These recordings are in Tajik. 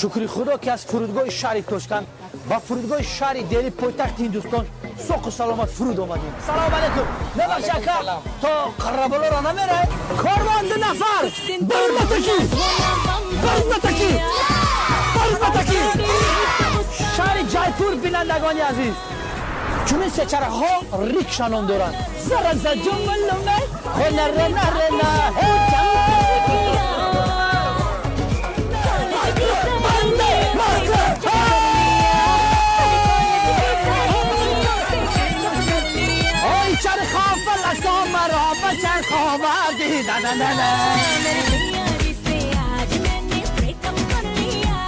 Шукри Худо, ки аз фурудгоҳи шаҳри Тошканд ба фурудгоҳи шаҳри Дели, пойтахти Ҳиндустон, соқу саломат фуруд омадем. Салому алейкум! Мебахши, ака, то Қараболоро намерай? Корвон ду нафар! Барматаки, барматаки, барматаки! Шаҳри Ҷайпур. Бинандагони азиз, чунин сечарахҳо рикша ном доранд. Зараза ҷумлуме хонаренарена. Ой, чарха фалако маро ба чарх оварди, на-на-на-на. से आज मैंने ब्रेकअप कर लिया,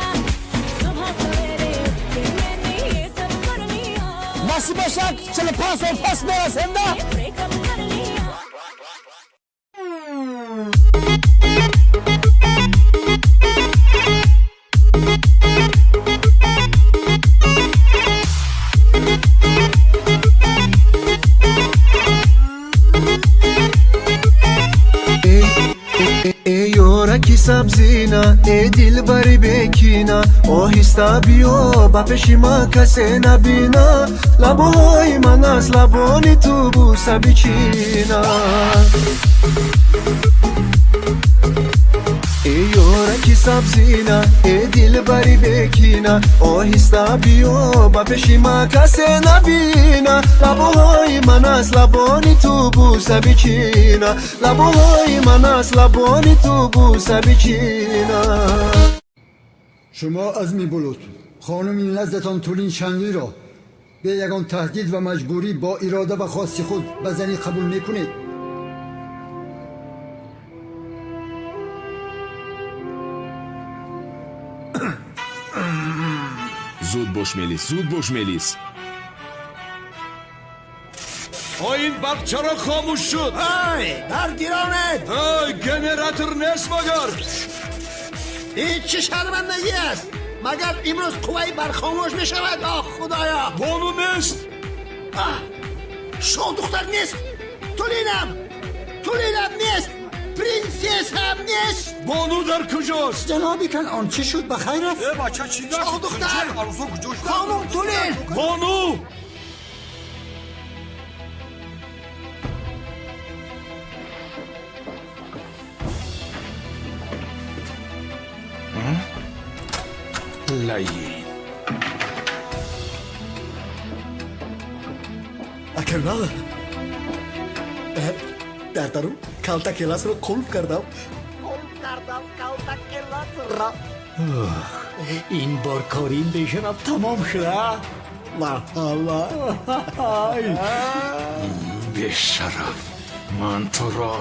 सुबह सवेरे उठ के मैंने ये सब कर लिया। Насиб бошад, 45 сол пас мерасем, да. ब्रेकअप कर लिया। Эй ёраки сабзина, э дилбари бекина, оҳиста биё ба пеши ман, касе набина, лабоҳои ман аз лабони ту буса бичина. Эй ёраки сабзина, э дилбари бекина, оҳиста биё ба пеши ман, касе набина, лабоҳои ман аз лабони ту буса бичина, лабоҳои ман аз лабони ту буса бичина. Шумо Азми Булут, хонуми наздатон Тулин Шанлиро бе ягон таҳдид ва маҷбурӣ бо ирода ва хости худ ба занӣ қабул мекунед? Зуд бош, Мелис, зуд бош, Мелис! Ой, ин барқ чаро хомӯш шуд? Ай, барқ гиронед! Ой, генератор нест магар? Ин чӣ шармандагӣ аст? Магар имрӯз қувваи барқ хомӯш мешавад? Ох, худоё! Бону нест! Аҳ, шоҳдухтар нест! Тулинам, Тулинам нест! Принсессам нест! Бону дар куҷост? Ҷаноби Канъон, чӣ шуд, ба хайр аст? Э, бача, чӣ гашт? Шоҳдухтар! Арӯзо куҷо шуд? Хонум Тулин! Бону! Лаин! Акарнала, дар дарун калта келасро қулф кардам, қулф кардам калта келасро. Ин бор кори ин бешараф тамом шуда. Марҳама. Бешараф, ман туро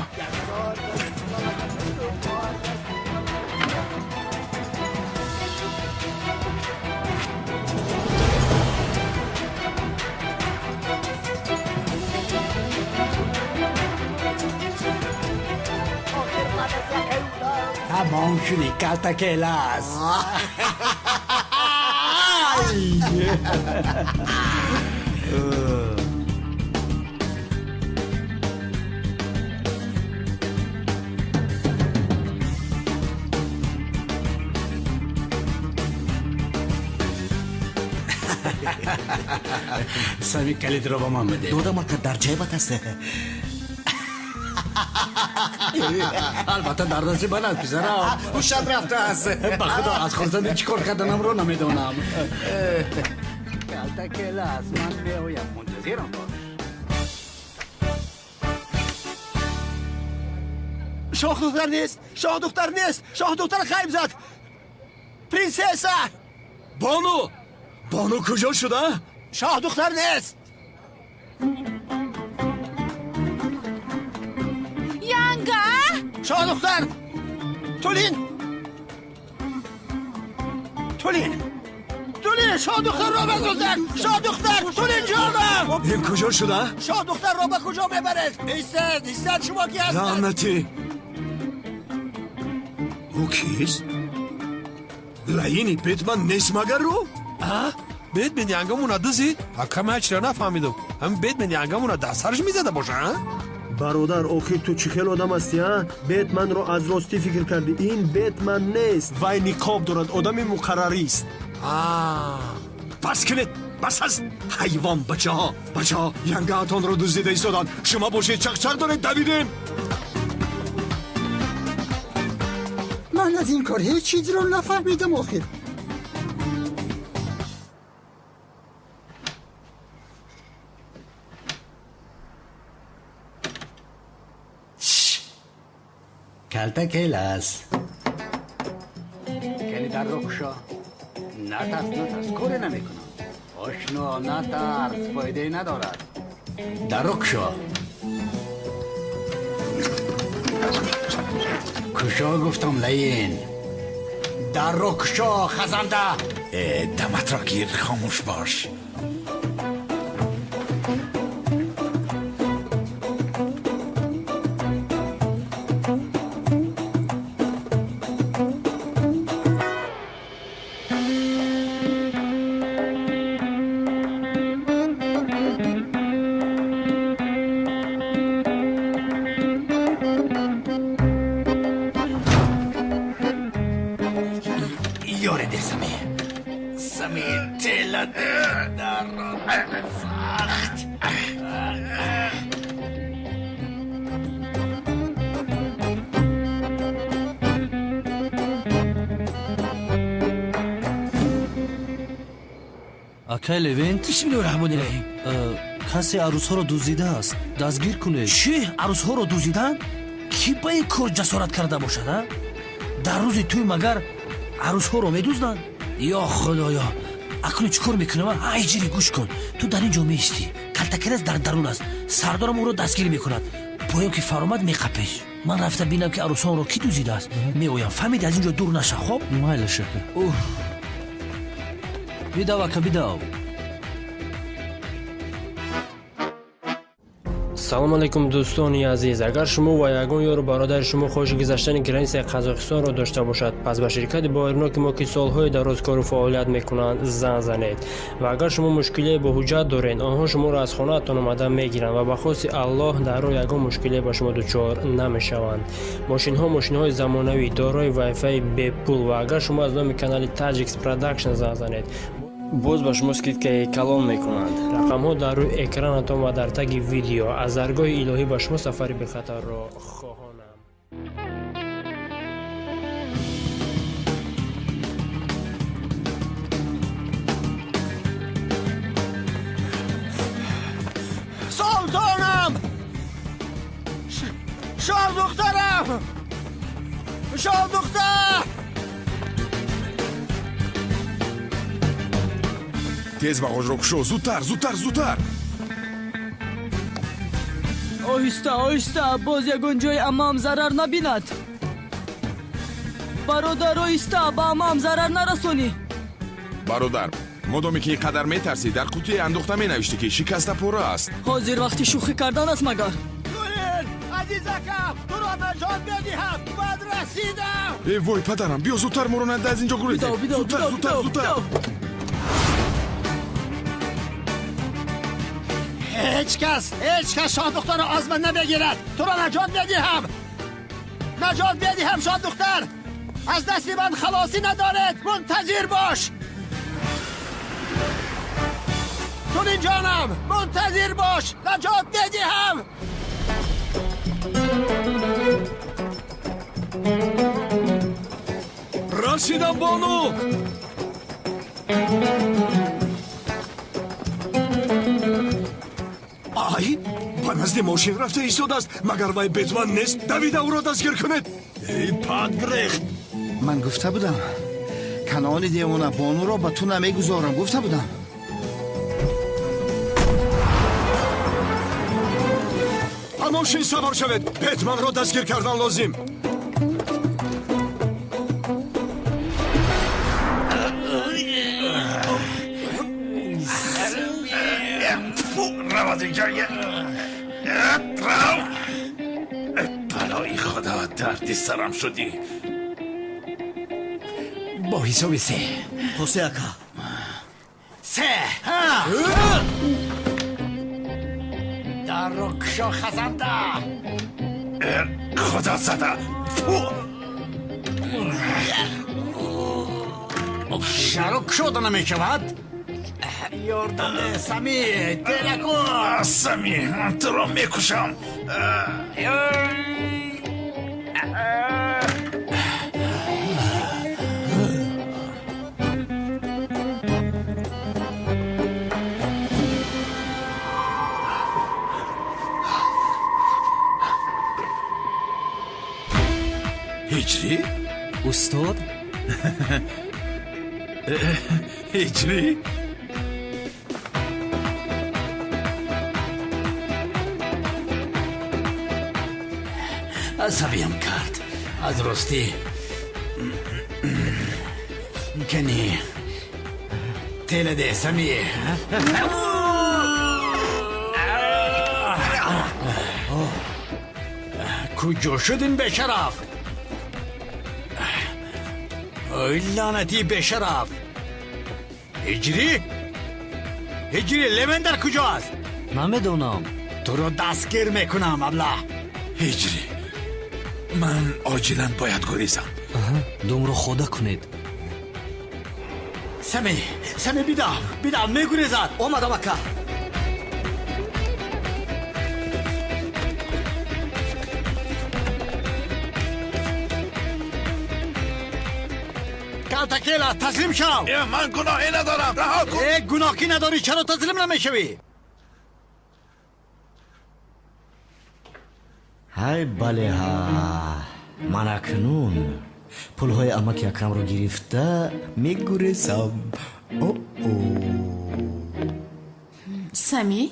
Тамом шуди, калта келас. Сами калидро ба ман бидеҳ. Додам, ака, дар ҷайбат аст. Албатта, дар дасти ман аст, писарам. Ҳушат рафтааст. Ба худо, аз хурсандӣ чӣ кор карданамро намедонам. Калта келас, ман меоям, мунтазирам бош. Шоҳдухтар нест! Шоҳдухтар нест! Шоҳдухтар ғайб зад! Принсесса! Бону, бону куҷо шуда? Шоҳдухтар нест! Янга! Шоҳдухтар! Тулин! Тулин! Тулин, шоҳдухтарро бадузданд! Шоҳдухтар! Тулин ҷонам! Ин куҷо шуда? Шоҳдухтарро ба куҷо мебаред? Истед, истед, шумо ки ҳастед? Лаънатӣ, ӯ кист? Лаини Бетман нест магар ӯ? Бетмен янгамуна дузид? Акама чира нафаҳмидам. Ҳамин Бетмен янгамуна дар сараш мезада боша, а? Бародар, охир ту чӣ хел одам ҳастӣ, а? Бетманро аз ростӣ фикр кардӣ. Ин Бетман нест. Вай ниқоб дорад, одами муқаррарист. Бас кунед, бас аст. Ҳайвон бачаҳо, бачаҳо, янгаатонро дуздида истоданд. Шумо бошед чақчақ доред, давидем. Ман аз ин кор ҳеҷ чизро нафаҳмидам охир. Калта келас. Кани дарро кушо. Натарс, натарс, коре намекунам. Ошно, натарс, фоидае надорад. Дарро кушо. Кушо гуфтам, лаин. Дарро кушо, хазанда. Даматро гир, хомӯш бош. Акай Левент, бисмиллоҳи раҳмони раҳим. Касе арӯсҳоро дуздидааст, дастгир кунед. Чӣ? Арӯсҳоро дуздиданд? Кӣ ба ин кор ҷасорат карда бошад, а? Дар рӯзи тӯй магар арӯсҳоро медузданд? Ё худоё, акнун чӣ кор мекунам? Ай ҷири, гӯш кун. Ту дар ин ҷо меистӣ. Калтакерас дар дарун аст. Сардорам ӯро дастгир мекунад. Поён ки фаромад меқапеш. Ман рафта бинам ки арӯсҳоро кӣ дуздидааст. Меоям. Фаҳмидӣ, аз ин ҷо дур наша, хоб? Майла, шака. Бидав, ака, бидав. Салом алейкум, дӯстони азиз. Агар шумо ва ягон ёру бародари шумо хоҳиши гузаштани границаи Қазоқистонро дошта бошад, пас ба ширкати боваринок мо, ки солҳои дароз кору фаъолият мекунанд, занг занед. Ва агар шумо мушкилие бо ҳуҷҷат доред, онҳо шуморо аз хонаатон омада мегиранд ва ба хости Аллоҳ дар роҳ ягон мушкилие ба шумо дучор намешаванд. Мошинҳо мошинҳои замонавӣ, дорои вайфаи бепул ва агар шумо аз номи канали Таҷикс Продакшн занг занед, боз ба шумо скидкаи калон мекунанд. Рақамҳо дар рӯи экранатон ва дар таги видео. Аз даргоҳи илоҳӣ ба шумо сафари бехатарро хоҳонам. Султонам! Шоҳдухтарам! Шоҳдухтар! Тез бағожро кушо, зудтар, зудтар, зудтар. Оҳиста, оҳиста, боз ягон ҷои аммаам зарар набинад. Бародар, оҳиста, ба аммаам зарар нарасонӣ. Бародар, модоме ки ин қадар метарсӣ, дар қутие андохта менавиштӣ, ки шикаста пора аст. Ҳозир вақти шӯхӣ кардан аст магар? Тулин, азизакам, туро наҷот медиҳам. Бад расидам. Э вой, падарам, биё зудтар, моро нада аз ин ҷо гурезем. Зудтар, зудтар, зудтар. Ҳеҷ кас, ҳеҷ кас шоҳдухтарро аз ман намегирад. Туро наҷот медиҳам. Наҷот медиҳам, шоҳдухтар. Аз дасти ман халосӣ надоред. Мунтазир бош. Тулин ҷонам, мунтазир бош. Наҷот медиҳам. Расидам, бону. Ай, ба назди мошин рафта истодааст. Магар вай Бетман нест? Давида ӯро дастгир кунед. Эй, падгрехт! Ман гуфта будам, канони девона, бонуро ба ту намегузорам, гуфта будам. Ба мошин савор шавед. Бетманро дастгир кардан лозим. Рав аз инҷо. Рав! Балои худо, дарди сарам шудӣ. Бо ҳисоби се. Хосе, ака. Се. Дарро кушо, хазанда. Худо зада. Чаро кушода намешавад? Ёрдам де, Сами, тела кун. Сами, ман туро мекушам. Ҳиҷрӣ? Устод? Ҳиҷрӣ? Асабиям кард. Аз ростӣ. Кани. Тела де, Сами. Куҷо шуд ин бешараф? Ой, лаънатии бешараф! Ҳиҷрӣ? Ҳиҷрӣ, Левен дар куҷо аст? Намедонам. Туро дастгир мекунам, аблаҳ. Ҳиҷрӣ, ман оҷилан бояд гурезам. Думро хода кунед. Сами, Сами, бидав, бидав, мегурезад. Омадам, ака. Калтакела, таслим шав. Ман гуноҳе надорам, раҳо кун. Э, гуноҳ ки надорӣ, чаро таслим намешавӣ? Ҳай, бале, ҳа, ман акнун пулҳои амаки Акрамро гирифта мегурезам. О-о. Сами?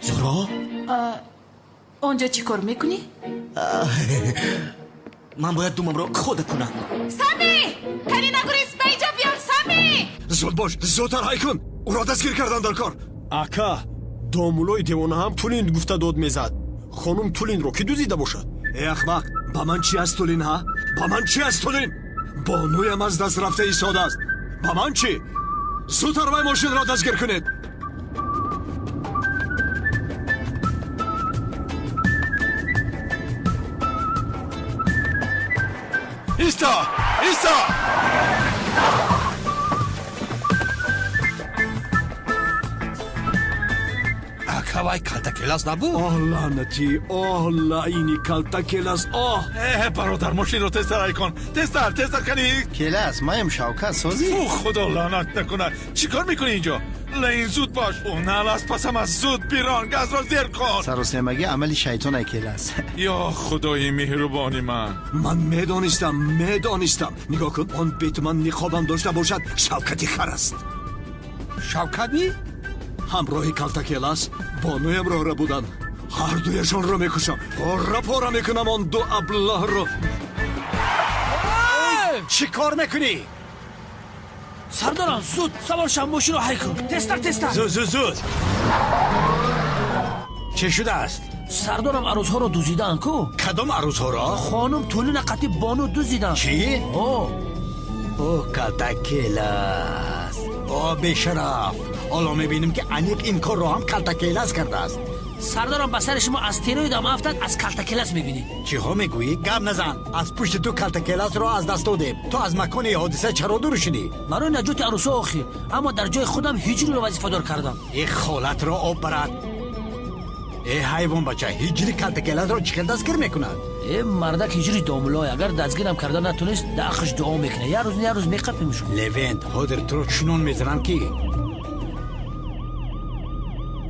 Зуро? Онҷо чӣ кор мекунӣ? Ман бояд думамро хода кунам. Сами! Кани нагурез, ба инҷо биё, Сами! Зуд бош, зудтар ҳай кун. Ӯро дастгир кардан дар кор. Ака, домулои девона ҳам Тулин гуфта дод мезад. Хонум Тулинро кӣ дузида бошад? Э, ахмақ, ба ман чӣ аст Тулин, ҳа? Ба ман чӣ аст Тулин? Бонуям аз даст рафта истодааст. Ба ман чӣ? Зудтар вай мошинро дастгир кунед. Исто! Исто! Ака, вай калтакелас набуд? Оҳ, лаънатӣ, оҳ, лаъини калтакелас, оҳ! Э, бародар, мошинро тезтар ҳай кун. Тезтар, тезтар кани. Келас, маем Шавкат, созӣ? Фу, худо лаънат накунад. Чӣ кор мекунӣ инҷо? Лаин, зуд бош. Ӯ нал аз пасам аст. Зуд бирон, газро зер кун. Саросемагӣ амали шайтон, ай Келас. Ё худои меҳрубони ман. Ман медонистам, медонистам. Нигоҳ кун, он бетуман ниқобам дошта бошад, Шавкати хар аст. Шавкат ми? Ҳамроҳи калтакелас бонуямро рабуданд. Ҳардуяшонро мекушам, пора пора мекунам он ду аблаҳро. Чӣ кор мекунӣ? Сардорам, зуд савор шав, мошинро ҳай кун. Тезтар, тезтар. Зуд, зуд, зуд. Чӣ шудааст? Сардорам, арӯзҳоро дузидаанд ку. Кадом арӯзҳоро? Хонум Тулина қатъи бону дузиданд. Чӣ? О. О, калтакелас. О, бешараф. Ҳоло мебинем, ки аниқ ин корро ҳам калтакелас кардааст. Сардорам, ба сари шумо астероидам афтад, аз калтакелас мебинед. Чиҳо мегӯӣ? Гап назан. Аз пушти ту калтакеласро аз даст додем. Ту аз макони ҳодиса чаро дур шудӣ? Барои наҷоти арӯсҳо охир, аммо дар ҷои худам ҳиҷриро вазифадор кардам. Э, холатро об барад. Э, ҳайвонбача, ҳиҷри калтакеласро чӣ хел дастгир мекунад? Э, мардак ҳиҷри домулой, агар дастгирам карда натунист, даахш дуо мекунад. Як рӯз, як рӯз меқапимш. Левент, ҳозир туро чунон мезанам, ки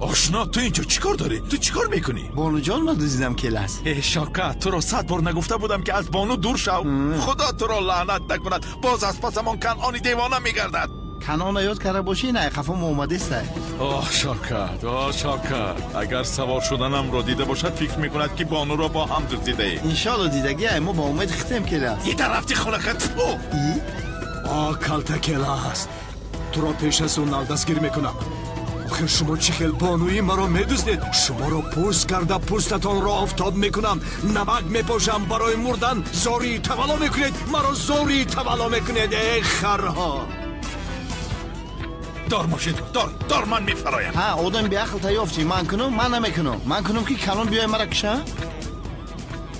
Ошно, ту инҷо чӣ кор дорӣ? Ту чӣ кор мекунӣ? Бонуҷон, ман дузидам, Келас. Э, Шавкат, туро 100 бор нагуфта будам, ки аз бону дур шав. Худо туро лаънат накунад, боз аз пасамон Канъони девона мегардад. Канъона ёд карда бошӣ, на қафо омадеста. Оҳ, Шавкат, оҳ, Шавкат, агар савор шуданамро дида бошад, фикр мекунад, ки бонуро бо ҳам дуздидаем. Иншоалло дидагӣ, ай мо ба умед хитем, Келас. Ита рафти хонакат. Фу! О, калтакелас, туро пеш аз ӯ нал дастгир мекунам. Охир шумо чӣ хел бонуи маро медуздед? Шуморо пӯст карда пӯстатонро офтоб мекунам, намак мепошам, барои мурдан зории тавалло мекунед, маро зории тавалло мекунед, э харҳо. Дор мошинро, дор, дор, ман мефароям. Ҳа, одами беақл таёфтӣ. Ман кунум, ман намекунам. Ман кунум, ки калон биёй мара киша?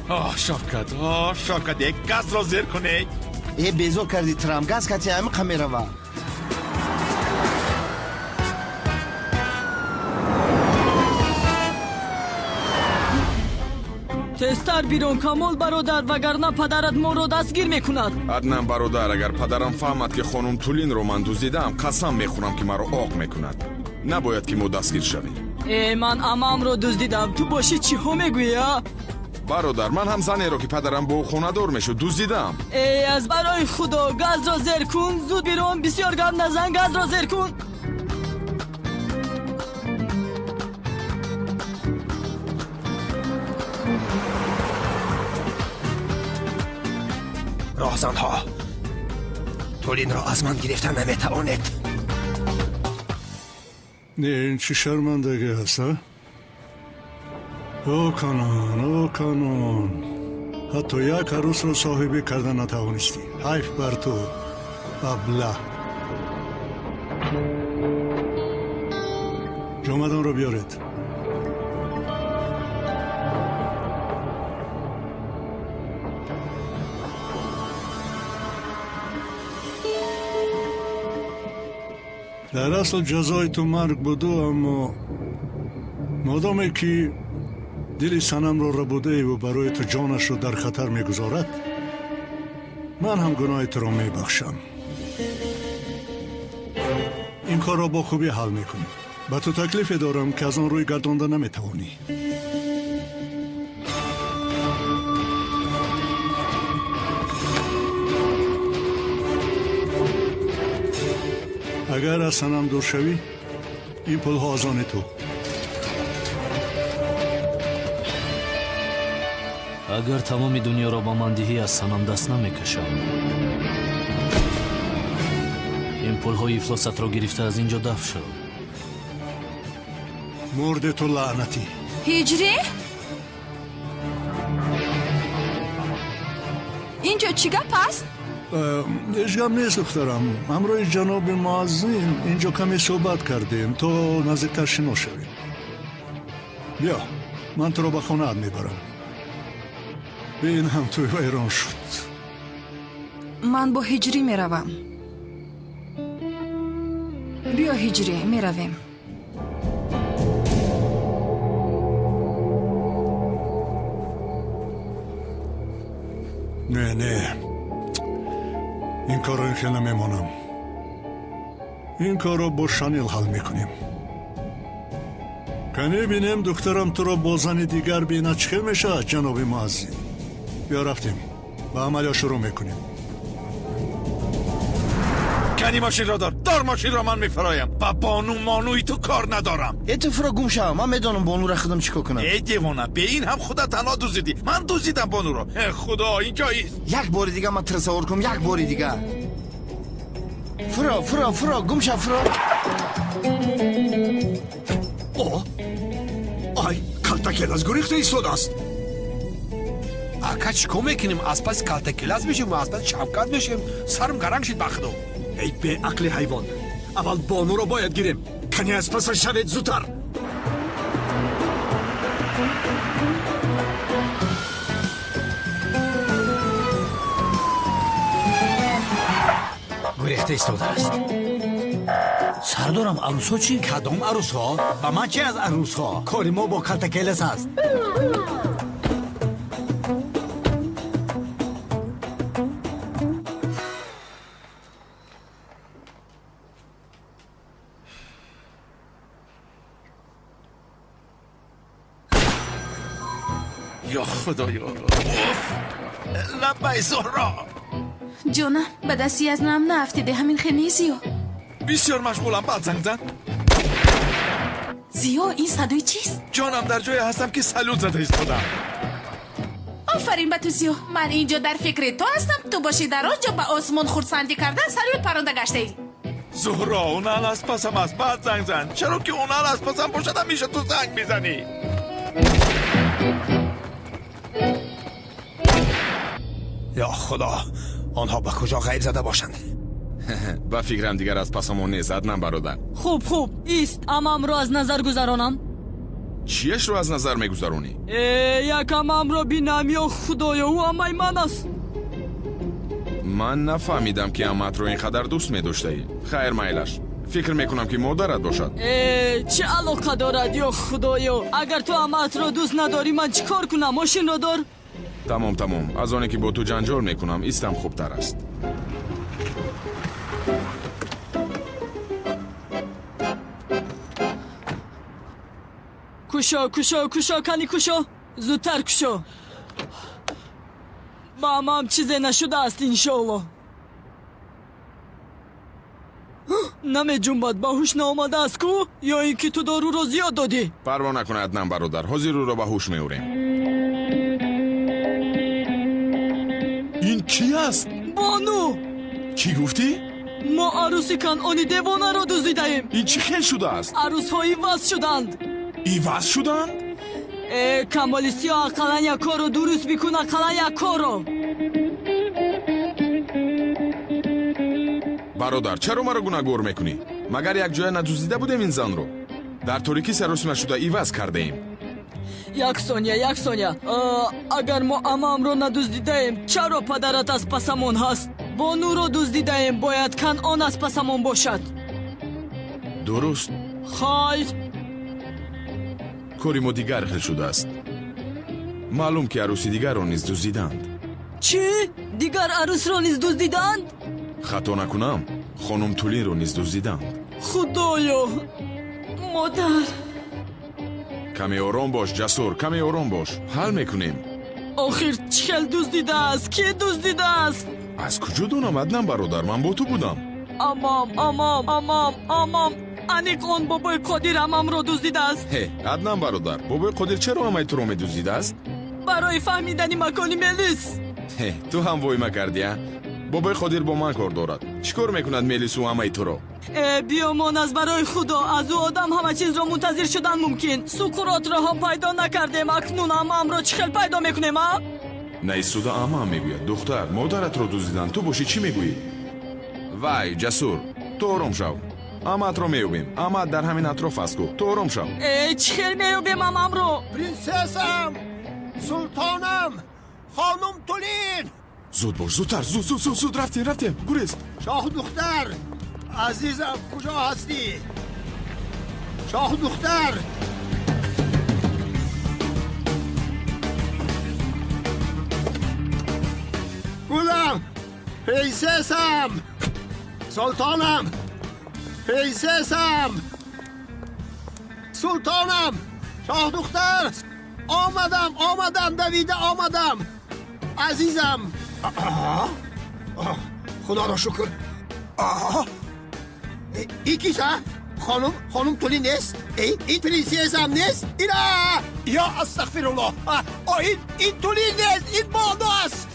Оҳ, Шавкат, оҳ, Шавкат, як газро зер кунед. Э, безор кардӣ трам, газ кати ҳамиқа мерава. Тезтар бирон, Камол бародар, вагарна падарат моро дастгир мекунад. Аднан бародар, агар падарам фаҳмад, ки хонум Тулинро ман дуздидаам, қасам мехӯрам, ки маро оқ мекунад. Набояд, ки мо дастгир шавем. Э, ман амамро дуздидам, ту бошӣ чиҳо мегӯӣ, а? Бародар, ман ҳам занеро, ки падарам бо ӯ хонадор мешуд, дуздидаам. Э, аз барои Худо, газро зер кун, зуд бирон, бисёр гап назан, газро зер кун. Роҳзанҳо, Тулинро аз ман гирифта наметавонед. Не, ин чӣ шармандагӣ аст, а? О, Канон, о, Канон, ҳатто як арӯсро соҳибӣ карда натавонистӣ. Ҳайф бар ту, абла. Ҷомадонро биёред. Дар асл ҷазои ту марг буду, аммо модоме ки дили санамро рабудаеву барои ту ҷонашро дар хатар мегузорад, ман ҳам гуноҳи туро мебахшам. Ин корро бо хубӣ ҳал мекунем. Ба ту таклифе дорам, ки аз он рӯй гардонда наметавонӣ. Агар аз санам дур шавӣ, ин пулҳо аз они ту. Агар тамоми дунёро ба ман диҳӣ, аз санам даст намекашам. Ин пулҳои ифлосатро гирифта аз ин ҷо дафт шав. Мурди ту, лаънатӣ. Ҳиҷрӣ, ин ҷо чӣ гап аст? Ҳеҷ гап нест, духтарам. Ҳамроҳи ҷаноби муаззин инҷо каме суҳбат кардем, то наздиктар шинос шавем. Биё, ман туро ба хонаат мебарам. Бин, ҳам тӯй вайрон шуд. Ман бо Ҳиҷрӣ меравам. Биё, Ҳиҷрӣ, меравем. Не, не, ин корро ин хел намемонам. Ин корро бо Шанил ҳал мекунем. Кане бинем, духтарам туро бо зани дигар бинад, чӣ хел мешавад, ҷаноби муаззин? Биё, рафтем, ба амалиё шурӯъ мекунем. Кани мошинро дор, дор мошинро, ман мефароям. Ба бону монуи ту кор надорам. Э, ту фуро гум шав, ман медонам бонура худам чӣ кор кунам. Э, девона, бе ин ҳам худа танҳо дуздидӣ. Ман дуздидам бонуро. Э, Худо, ин ҷоист. Як бори дига ман туро савор кунам, як бори дига. Фуро, фуро, фуро, гум шав, фуро. О, ай, калтакелаз гурехта истодааст. Ака, чӣ кор мекунем? Аз паси калтакелаз мешем, аз паси Шавкат мешем. Сарам гаранг шид, ба Худо. Эй, беақли ҳайвон, аввал бонуро бояд гирем. Кани аз пасаш шавед, зудтар. Гурехта истодааст. Сардорам, арӯсҳо чӣ? Кадом арӯсҳо? Ба ман чӣ аз арӯсҳо? Кори мо бо калтакелас аст. Ё Худоё, лаббай, Зуҳро. Ҷонам, ба дасти язнам наафтиде, ҳамин хел нест, Зиё? Бисёр машғулам, баъд занг зан. Зиё, ин садои чист? Ҷонам, дар ҷое ҳастам, ки салют зада истодам. Офарин ба ту, Зиё. Ман ин ҷо дар фикри ту ҳастам, ту бошӣ дар он ҷо ба осмон хурсандӣ кардан салют паронда гаштаӣ. Зуҳро, унал аз пасам аст, баъд занг зан. Чаро ки унал аз пасам бошад, ҳамеша ту занг мезанӣ. Ё Худо, онҳо ба куҷо ғайб зада бошанд? Ба фикрам дигар аз пасамон нест, Аднан бародар. Хуб, хуб, ист, амамро аз назар гузаронам. Чиешро аз назар мегузаронӣ? Э, як амамро бинам, ё худоё, ӯ амаи ман аст. Ман нафаҳмидам, ки амаатро ин қадар дӯст медоштаӣ. Хайр, майлаш, фикр мекунам, ки модарат бошад. Э, чӣ алоқа дорад, ё худоё? Агар ту амаатро дӯст надорӣ, ман чӣ кор кунам? Мошинро дор. Тамом, тамом. Аз оне ки бо ту ҷанҷол мекунам, истам хубтар аст. Кушо, кушо, кушо, кани кушо, зудтар кушо. Ба амаам чизе нашудааст, иншоалло. Намеҷунбад, ба ҳуш наомадааст ку, ё ин ки ту доруро зиёд додӣ? Парво накун, Аднан бародар, ҳозир ӯро ба ҳуш меорем. Ин кӣ аст? Бону. Чӣ гуфтӣ? Мо арӯси Канъони девонаро дуздидаем. Ин чӣ хел шудааст? Арӯсҳо иваз шуданд. Иваз шуданд? Э, камоли сиёҳ, ақаллан як корро дуруст бикун, ақаллан як корро. Бародар, чаро маро гунаҳгор мекунӣ? Магар якҷоя надуздида будем ин занро? Дар торикӣ саросима шуда иваз кардаем. Як сония, як сония. Агар мо амаамро надуздидаем, чаро падарат аз пасамон ҳаст? Бонуро дуздидаем, бояд Канъон аз пасамон бошад. Дуруст. Хайр. Кори мо дигар хел шудааст. Маълум, ки арӯси дигарро низ дуздиданд. Чӣ? Дигар арӯсро низ дуздиданд? Хато накунам, хонум Тулинро низ дуздиданд. Худоё, модар! Каме ором бош, Ҷасур, каме ором бош, ҳал мекунем. Охир чӣ хел дуздидааст? Кӣ дуздидааст? Аз куҷо донам, Аднан бародар, ман бо ту будам. Амам, амам, амам, амам, аниқ он бобои Қодир амамро дуздидааст. Ҳе, Аднан бародар, бобои Қодир чаро амаи туро медуздидааст? Барои фаҳмидани макони Мелис. Ҳе, ту ҳам войма кардӣ, а? Бобои Қодир бо ман кор дорад. Чӣ кор мекунад Мелису амаи туро? Э, биёмон, аз барои худо, аз ӯ одам ҳама чизро мунтазир шудан мумкин. Суқуротро ҳам пайдо накардем, акнун амаамро чӣ хел пайдо мекунем, а? Наистода амаам мегӯяд: духтар, модаратро дуздиданд, ту бошӣ чӣ мегӯӣ? Вай, Ҷасур, ту ором шав, амаатро меёбем. Амаат дар ҳамин атроф аст ку, ту ором шав. Э, чӣ хел меёбем амаамро? Принсессам, султонам, хонум Тулин! Зуд бош, зудтар, зуд, зуд, зуд, зуд, рафтем, рафтем, гурез. Шоҳдухтар, азизам, куҷо ҳастӣ? Шоҳдухтар! Гулам, принсессам, султонам, принсессам, султонам, шоҳдухтар, омадам, омадам, давида омадам, азизам. Худоро шукр. Ин кист, а? Хонум, хонум Тулин нест? Ин принсессам нест? Ина, ё астағфируллоҳ, ин Тулин нест, ин бону аст.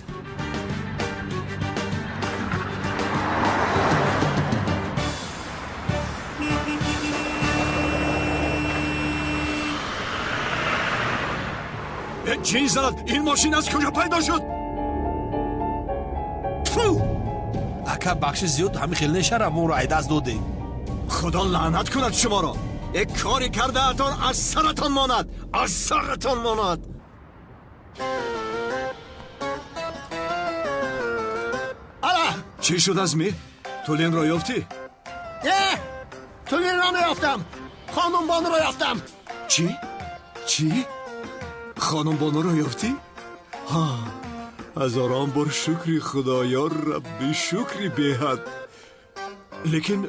Ҷин занад, ин мошин аз куҷо пайдо шуд? Тфу! Ака, бахши зиёд, ҳамин хел нешара, моро айдаст додем. Худо лаънат кунад шуморо! Як коре кардаатон аз саратон монад, аз саратон монад. Ала! Чӣ шуд, Азмӣ? Тулинро ёфтӣ? Не, Тулинро наёфтам, хонум Бонуро ёфтам. Чӣ? Чӣ? Хонум Бонуро ёфтӣ? Ҳа, ҳазорон бор шукри Худо, ё Рабби, шукри беҳад. Лекин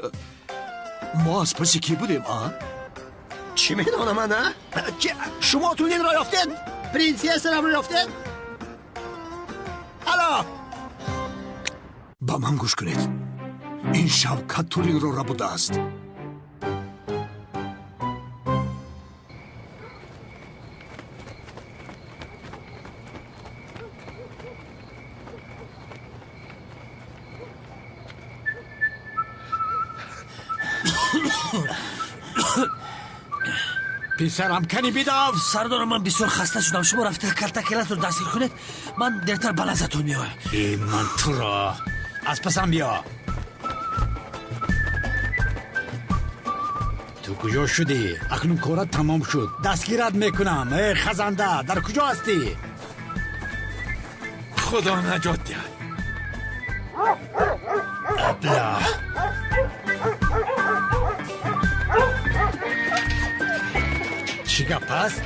мо аз паси кӣ будем, а? Чӣ медонам ман, а? Шумо Тулинро ёфтед? Принсессарамро ёфтед? Ало! Ба ман гӯш кунед, ин Шавкат Тулинро рабудааст. Писарам, кани бидав. Сардор, ман бисёр хаста шудам, шумо рафта калтакелатро дастгир кунед, ман дертар ба лаззатон меоям. Э, ман туро аз пасам биё. Ту куҷо шудӣ? Акнун корат тамом шуд. Дастгират мекунам. Э, хазанда, дар куҷо ҳастӣ? Худо наҷот диҳад. Абла. Чӣ гап аст?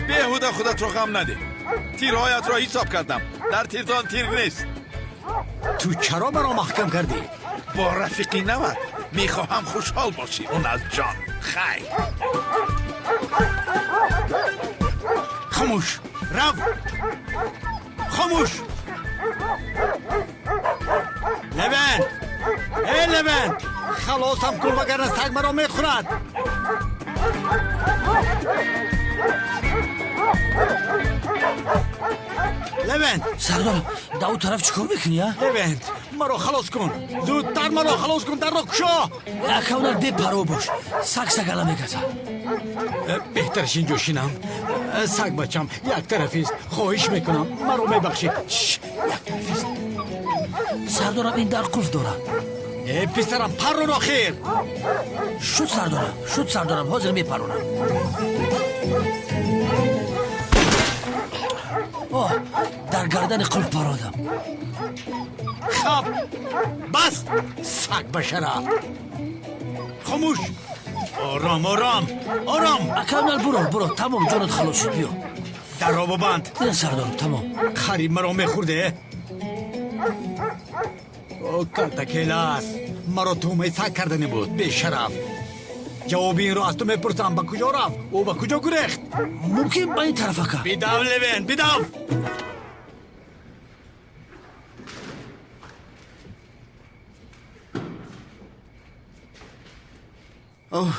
Беҳуда худатро ғам надеҳ. Тирҳоятро ҳисоб кардам. Дар тирдон тир нест. Ту чаро маро маҳкам кардӣ? Бо рафиқи нават мехоҳам хушҳол бошӣ. Он аз ҷон. Хайр. Хомӯш! Рав! Хомӯш! Левент! Э, Левент! Халосам кун, вагарна саг маро мехӯрад! Левент! Сардор, дар он тараф чӣ кор мекунӣ, а? Левент, маро халос кун! Зудтар маро халос кун, дарро кушо! Акавнар, бепарво бош. Саг сагала мегазад. Беҳтараш инҷо шинам. Саг бачам, як тарафист. Хоҳиш мекунам, маро мебахшӣ. Як тарафист. Сардорам, ин дар қулф дорад. Э, писарам, паррон охир! Шуд, сардорам, шуд, сардорам, ҳозир мепаронам. Оҳ, дар гардани қулф пародам. Хаб, бас, саг башара. Хомӯш! Ором, ором, ором! Акамал, буро, буро, тамом, ҷонат халос шуд, биё. Дарро бубанд. Не, сардорам, тамом. Хариб маро мехӯрде? О, калтакелас, маро туҳмаи саг кардане буд, бешараф. Ҷавоби инро аз ту мепурсам, ба куҷо рафт? Ӯ ба куҷо гурехт? Мумкин ба ин тараф, ака. Бидав, Левент, бидав! Оҳ,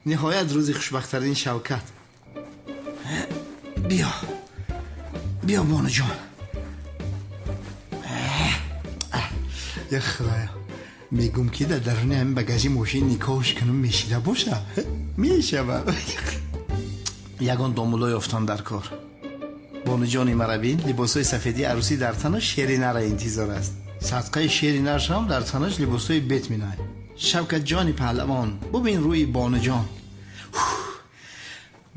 ниҳоят рӯзи хушбахттарини Шавкат. Биё, биё, бонуҷон. Я худоё, мегум ки дар даруни ҳамин багажи мошин никоҳш кунум, мешида боша? Мешава. Ягон домуло ёфтам дар кор. Бонуҷони мара бин, либосҳои сафедии арӯсӣ дар танаш, шери нара интизор аст. Садқаи шери наршам, дар танаш либосҳои бет минай. Шавкатҷони паҳлавон, бубин рӯи бонуҷон.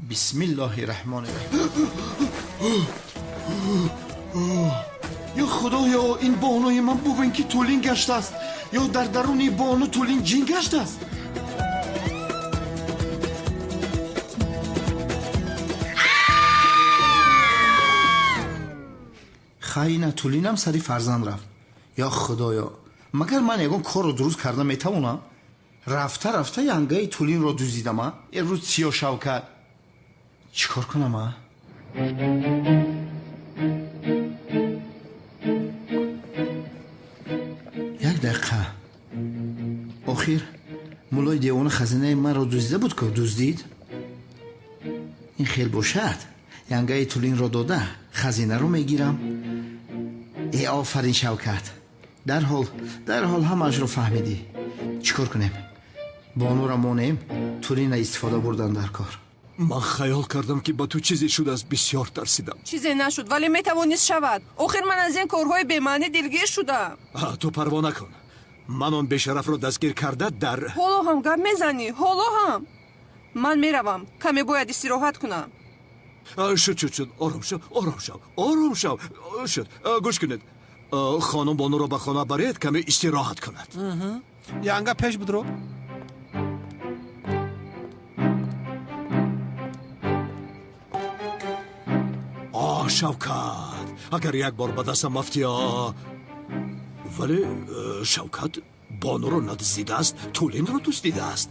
Бисмиллоҳи раҳмони раҳим. Ё худоё, ин бонуи ман бубин ки тӯлин гаштааст, ё дар даруни бону тӯлин ҷин гаштааст. Хайна, тӯлинам сари фарзанд рафт. Ё худоё, магар ман ягон корро дуруст карда метавонам? Рафта рафта янгаи тӯлинро дуздидам, а? Рӯз сиё Шавкат. Чӣ кор кунам, а? Як дақиқа. Охир муллои девона хазинаи маро дуздида буд ку, дуздид? Ин хел бошад, янгаи тӯлинро дода, хазинаро мегирам. Э, офарин, Шавкат. Дарҳол, дарҳол ҳамаашро фаҳмидӣ. Чӣ кор кунем? Бонура монем, тӯлина истифода бурдан дар кор. Ман хаёл кардам, ки ба ту чизе шудааст, бисёр тарсидам. Чизе нашуд, вале метавонист шавад. Охир ман аз ин корҳои бемаънӣ дилгир шудам. Ту парво накун. Ман он бешарафро дастгир карда дар Ҳоло ҳам гап мезанӣ, ҳоло ҳам. Ман меравам, каме бояд истироҳат кунам. Шуд, шуд, шуд, ором шав, ором шав, ором шав. Шуд, гӯш кунед. Хонум бонуро ба хона баред, каме истироҳат кунад. Янга, пеш будро. Оҳ, Шавкат, агар як бор ба дастам афтӣ. Вале Шавкат бонуро надуздидааст, тӯлинро дуздидааст.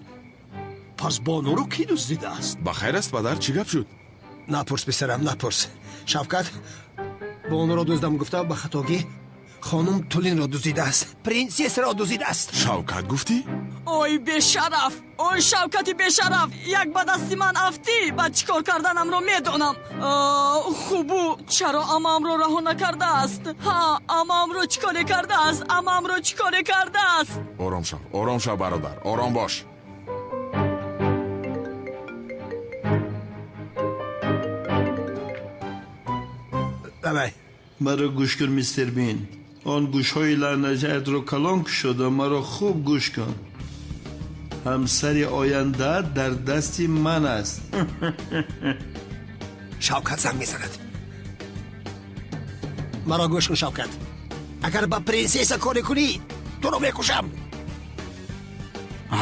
Пас бонуро кӣ дуздидааст? Ба хайр аст, падар, чӣ гап шуд? Напурс, писарам, напурс. Шавкат бонуро дуздам гуфта, ба хатогӣ хонум тулинро дуздидааст, принсессаро дуздидааст. Шавкат гуфтӣ? Ой, бешараф! Ой, Шавкати бешараф! Як ба дасти ман афтӣ, баъд чӣ кор карданамро медонам. Хубу чаро амаамро раҳо накардааст? Ҳа, амаамро чӣ коре кардааст? Амаамро чӣ коре кардааст? Ором шав, ором шав, бародар, ором бош. Давай. Маро гӯш кун, мистер Бин. Он гӯшҳои лаънатиятро калон кушода, маро хуб гӯш кун. Ҳамсари ояндаат дар дасти ман аст. Шавкат занг мезанад. Маро гӯш кун, Шавкат. Агар ба принсесса коре кунӣ, туро мекушам.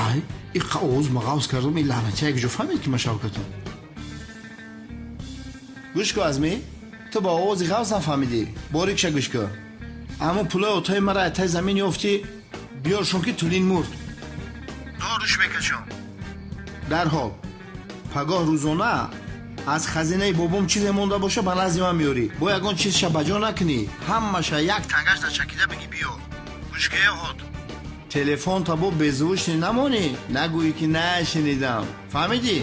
Ай, иққа овоз мағавз кардам, ин лаънатия якҷо фаҳмид ки ман Шавкатам. Гӯш кун, Азмӣ, ту ба овози ғавз нафаҳмидӣ. Борикша гӯш кун. Аммо пулои отои мара аз таи замин ёфтӣ, биёршон ки Тулин мурд. Доруш мекашам. Дарҳол пагоҳ рӯзона аз хазинаи бобом чизе монда боша, ба назди ман меёрӣ. Бо ягон чизша ба ҷо накунӣ, ҳамаша як тангаш начакида бигӣ биёр. Гӯшкае ҳод. Телефон та бо беззвучный намонӣ, нагӯӣ ки нашунидам. Фаҳмидӣ?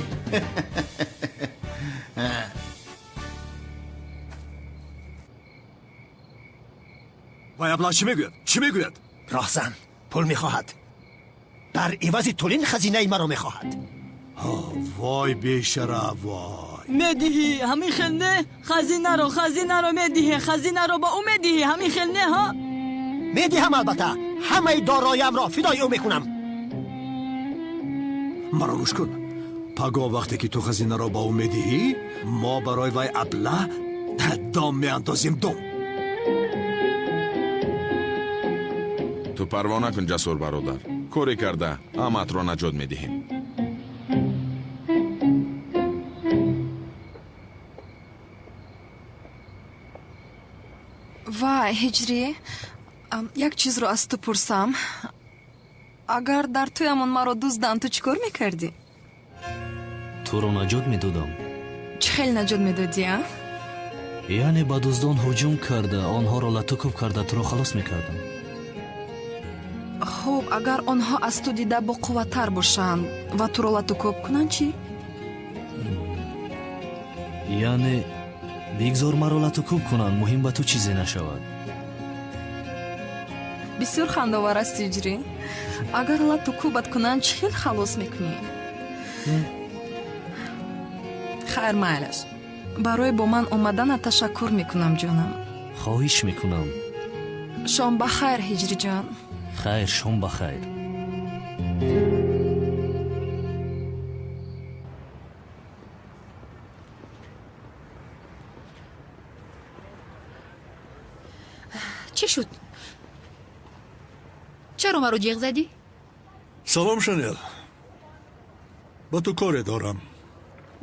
Вай аблаҳ чӣ мегӯяд? Чӣ мегӯяд? Роҳзан пул мехоҳад. Дар ивази Тулин хазинаи маро мехоҳад. Вой бешараф, вой. Медиҳӣ, ҳамин хел не? Хазинаро, хазинаро медиҳӣ, хазинаро ба ӯ медиҳӣ, ҳамин хел не, ҳа? Медиҳам албатта, ҳамаи дороямро фидои ӯ мекунам. Маро гӯш кун. Пагоҳ вақте ки ту хазинаро ба ӯ медиҳӣ, мо барои вай аблаҳ дом меандозем, дом. Ту парво накун, Ҷасур бародар. Коре карда аматро наҷот медиҳем. Вай, Ҳиҷрӣ, як чизро аз ту пурсам. Агар дар тӯямон маро дузданд, ту чӣ кор мекардӣ? Туро наҷот медодам. Чӣ хел наҷот медодӣ, а? Яъне ба дуздон ҳуҷум карда, онҳоро латукӯб карда, туро халос мекардам. Хуб, агар онҳо аз ту дида боқувваттар бошанд ва туро латукӯб кунанд, чӣ? Яъне бигзор маро латукӯб кунанд, муҳим ба ту чизе нашавад. Бисёр хандовар аст, Ҳиҷрӣ. Агар латукӯбат кунанд, чӣ хел халос мекунӣ? Хайр, майлаш. Барои бо ман омаданат ташаккур мекунам, ҷонам. Хоҳиш мекунам. Шом ба хайр, Ҳиҷриҷон. Хайр, шом ба хайр. Чӣ шуд? Чаро маро ҷеғ задӣ? Салом, Шанел. Ба ту коре дорам.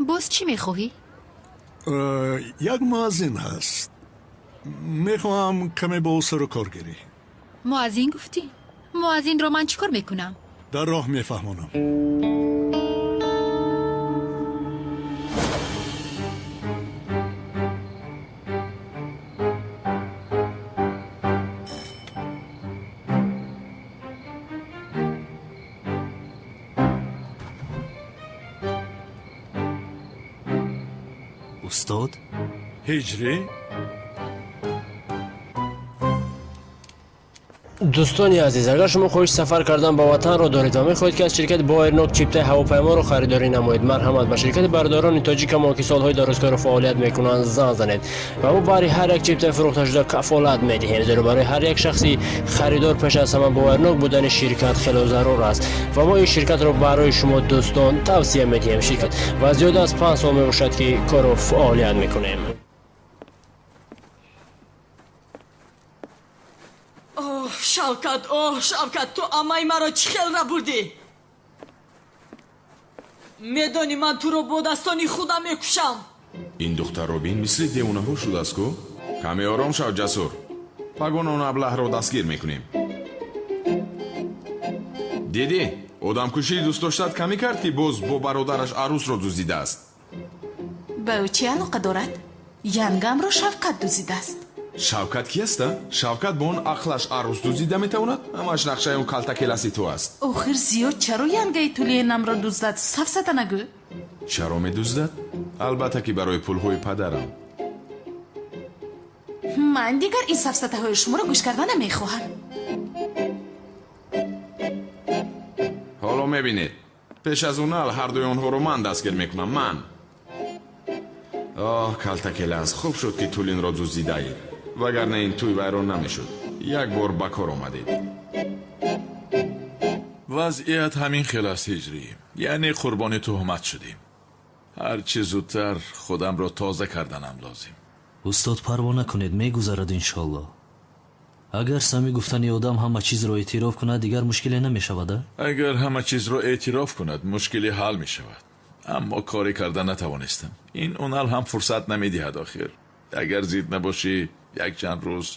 Боз чӣ мехоҳӣ? Як муаззин ҳаст. Мехоҳам каме бо ӯ сару кор гирӣ. Муаззин гуфтӣ? Муаззинро ман чӣ кор мекунам? Дар роҳ мефаҳмонам. Устод? Ҳиҷрӣ? Дӯстони азиз, агар шумо хоҳиши сафар кардан ба ватанро доред ва мехоҳед, ки аз ширкати Боэрнок чиптаи ҳавопайморо харидорӣ намоед, марҳамат ба ширкати бародарони тоҷикамон, ки солҳои дарозкору фаъолият мекунанд, занг занед ва мо баҳри ҳар як чиптаи фурӯхташуда кафолат медиҳем, зеро барои ҳар як шахси харидор пеш аз ҳама боварнок будани ширкат хело зарур аст ва мо ин ширкатро барои шумо дӯстон тавсия медиҳем. Ширкат ва зиёда аз 5 сол мебошад, ки кору фаъолият мекунем. Оҳ, Шавкат, оҳ, Шавкат, ту амаи маро чӣ хел рабурдӣ? Медонӣ, ман туро бо дастони худам мекушам. Ин духтарро бин, мисли девонаҳо шудааст ку. Каме ором шав, Ҷасур. Пагон он аблаҳро дастгир мекунем. Дидӣ, одамкушии дӯстдоштат камӣ кард, ки боз бо бародараш арӯсро дуздидааст. Ба ӯ чӣ алоқа дорад? Янгамро Шавкат дуздидааст. Шавкат ки аст, а? Шавкат бо он ақлаш арӯс дуздида метавонад? Ҳамаш нақшаи он калтакеласи ту аст. Охир зиёд чаро янгаи Тулиенамро дуздад? Сафсата нагӯ. Чаро медуздад? Албатта ки барои пулҳои падарам. Ман дигар ин сафсатаҳои шуморо гӯш карда намехоҳам. Ҳоло мебинед. Пеш аз он ал ҳардуи онҳоро ман дастгир мекунам, ман. Оҳ, калтакелас, хуб шуд, ки Тулинро дуздидаед. Вагарна ин тӯй вайрон намешуд. Як бор ба кор омадед. Вазъият ҳамин хел аст, Ҳиҷрӣ. Яъне қурбони туҳмат шудем. Ҳарчи зудтар худамро тоза карданам лозим. Устод, парво накунед, мегузарад иншоаллоҳ. Агар Сами гуфтани одам ҳама чизро эътироф кунад, дигар мушкиле намешавад, а? Агар ҳама чизро эътироф кунад, мушкиле ҳал мешавад. Аммо коре карда натавонистам. Ин Унал ҳам фурсат намедиҳад охир. Агар зид набошӣ, як чанд рӯз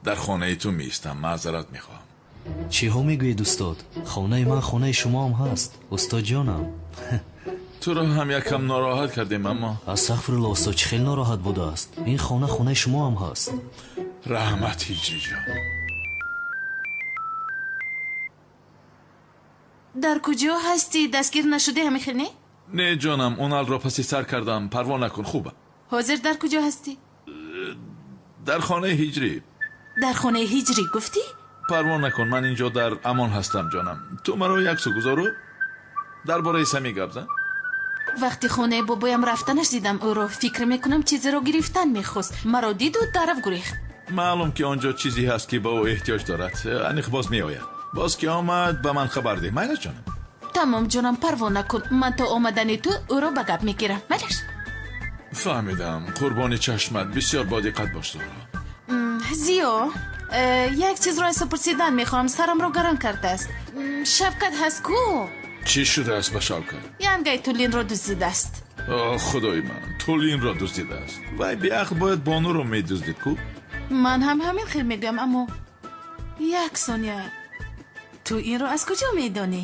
дар хонаи ту меистам. Маъзарат мехоҳам. Чиҳо мегӯед, устод? Хонаи ман хонаи шумоам ҳаст, устодҷонам. Туро ҳам якам нороҳат кардем, аммо Астағфирулло, устод, чӣ хел нороҳат будааст? Ин хона хонаи шумоам ҳаст. Раҳмат, Ҳиҷриҷон. Дар куҷо ҳастӣ? Дастгир нашудӣ ҳамин хел, не? Не, ҷонам, Уналро паси сар кардам. Парво накун, хубам. Ҳозир дар куҷо ҳастӣ? Дар хонаи Ҳиҷрӣ. Дар хонаи Ҳиҷрӣ гуфтӣ? Парво накун, ман инҷо дар амон ҳастам, ҷонам. Ту маро як су гузору дар бораи Сами гап зан. Вақти хонаи бобоям рафтанаш дидам ӯро. Фикр мекунам чизеро гирифтан мехост. Маро диду тараф гурехт. Маълум ки он ҷо чизе ҳаст ки ба ӯ эҳтиёҷ дорад. Аниқ боз меояд. Боз ки омад, ба ман хабар деҳ. Майлаш, ҷонам? Тамом, ҷонам, парво накун. Ман то омадани ту ӯро ба гап мегирам. Майлаш? Фаҳмидам. Қурбони чашмат. Бисёр бодиққат бош, Зуҳро. Зиё, як чизро аз ту пурсидан мехоҳам. Сарамро гарон кардааст. Шавкат ҳаст ку? Чӣ шудааст ба Шавкат? Янгаи Тулинро дуздидааст. О, худои ман, Тулинро дуздидааст. Вай беақл бояд бонуро медуздид ку? Ман ҳам ҳамин хел мегӯям, аммо як сония, ту инро аз куҷо медонӣ?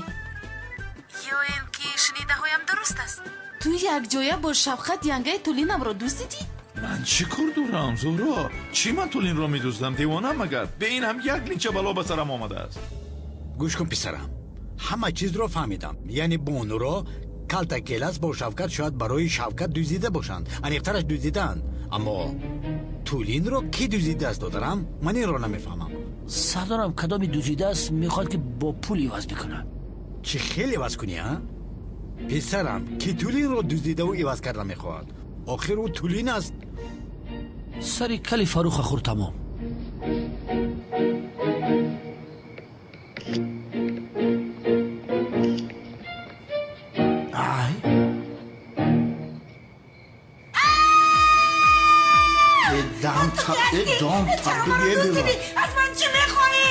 Ё ин ки шунидаҳоям дуруст аст? Ту якҷоя бо Шавқат янгаи Тулинамро дуздидӣ? Ман чӣ кор дорам, Зуҳро? Чӣ ман Тулинро медуздам? Девонам магар? Бе ин ҳам як линча бало ба сарам омадааст. Гӯш кун, писарам, ҳама чизро фаҳмидам. Яъне бонуро калта келас бо Шавкат шояд барои Шавкат дуздида бошанд. Аниқтараш дуздидаанд. Аммо Тулинро кӣ дуздидааст, додарам? Ман инро намефаҳмам. Сардорам, кадоми дуздидааст, мехоҳад ки бо пул иваз бикунад. Чӣ хел иваз кунӣ, а? Писарам, кӣ Тулинро дуздидаву иваз карда мехоҳад? Охир ӯ Тулин аст. Сари кали Фаруха хӯр, тамом. Ай, дам табдуги. Аз ман чӣ мехоҳӣ?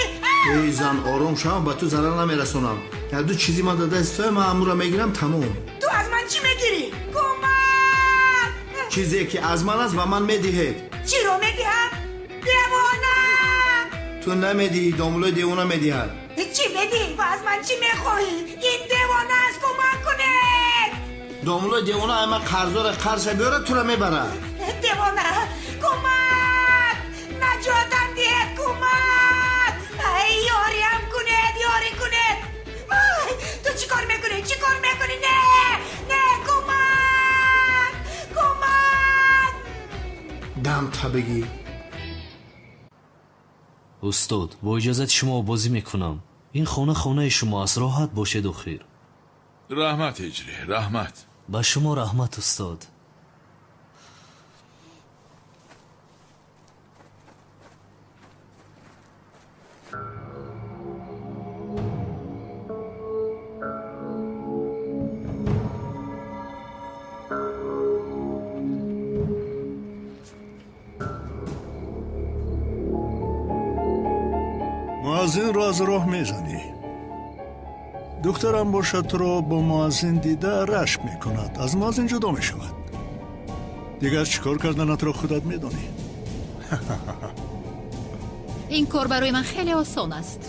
Эй зан, ором шав, ба ту зарар намерасонам. Як ду чизи ман дар дасти туя, ман амура мегирам, тамом. Ту аз ман чӣ мегирӣ? Кӯмак! Чизе ки аз ман аст, ба ман медиҳед. Чиро медиҳам? Девона! Ту намедиҳӣ, домулои девона медиҳад. Чӣ медиҳӣ ва аз ман чӣ мехоҳӣ? Ин девона аст, кӯмак кунед! Домулои девона ай ман қарздора, қарзша биёрад, тура мебарад. Девона, кӯмак! Наҷотам диҳед, кӯмак! Ай, ёриам кунед, ёрӣ кунед! Ай, ту чӣ кор мекунӣ? Чӣ кор мекунӣ? Не, не, кӯмак! Кӯмак! Дам табигӣ. Устод, бо иҷозати шумо бозӣ мекунам. Ин хона хонаи шумо аст, роҳат бошед охир. Раҳмат, Ҳиҷрӣ, раҳмат. Ба шумо раҳмат, устод. Муаззинро аз роҳ мезанӣ. Духтарам бошад, туро бо муаззин дида рашк мекунад, аз муаззин ҷудо мешавад. Дигар чӣ кор карданатро худат медонӣ. Ин кор барои ман хеле осон аст.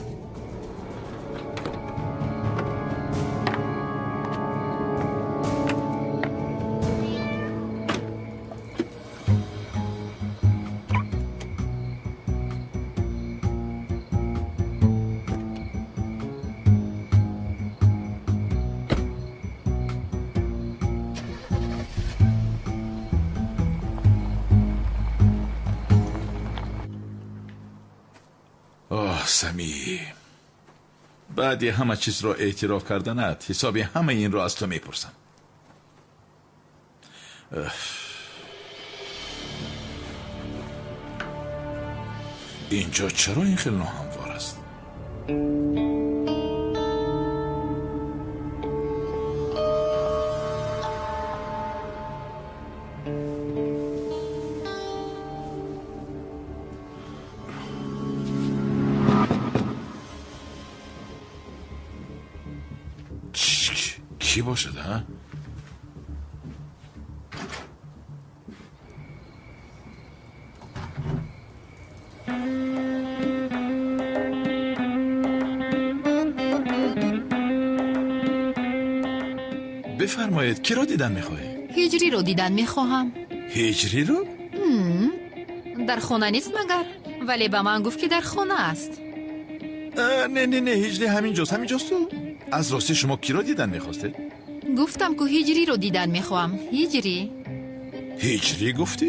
Оҳ, Самӣ, баъди ҳама чизро эътироф карданат ҳисоби ҳамаи инро аз ту мепурсам. Инҷо чаро ин хел ноҳамвор аст? Кӣ бошад, а? Бифармоед, киро дидан мехоҳед? Ҳиҷриро дидан мехоҳам. Ҳиҷриро? Дар хона нест магар? Вале ба ман гуфт, ки дар хона аст. Не, не, не, ҳиҷри ҳаминҷост, ҳаминҷост. Аз рости шумо киро дидан мехостед? Гуфтам, ку ҳиҷриро дидан мехоҳам. Ҳиҷрӣ. Ҳиҷрӣ гуфтӣ?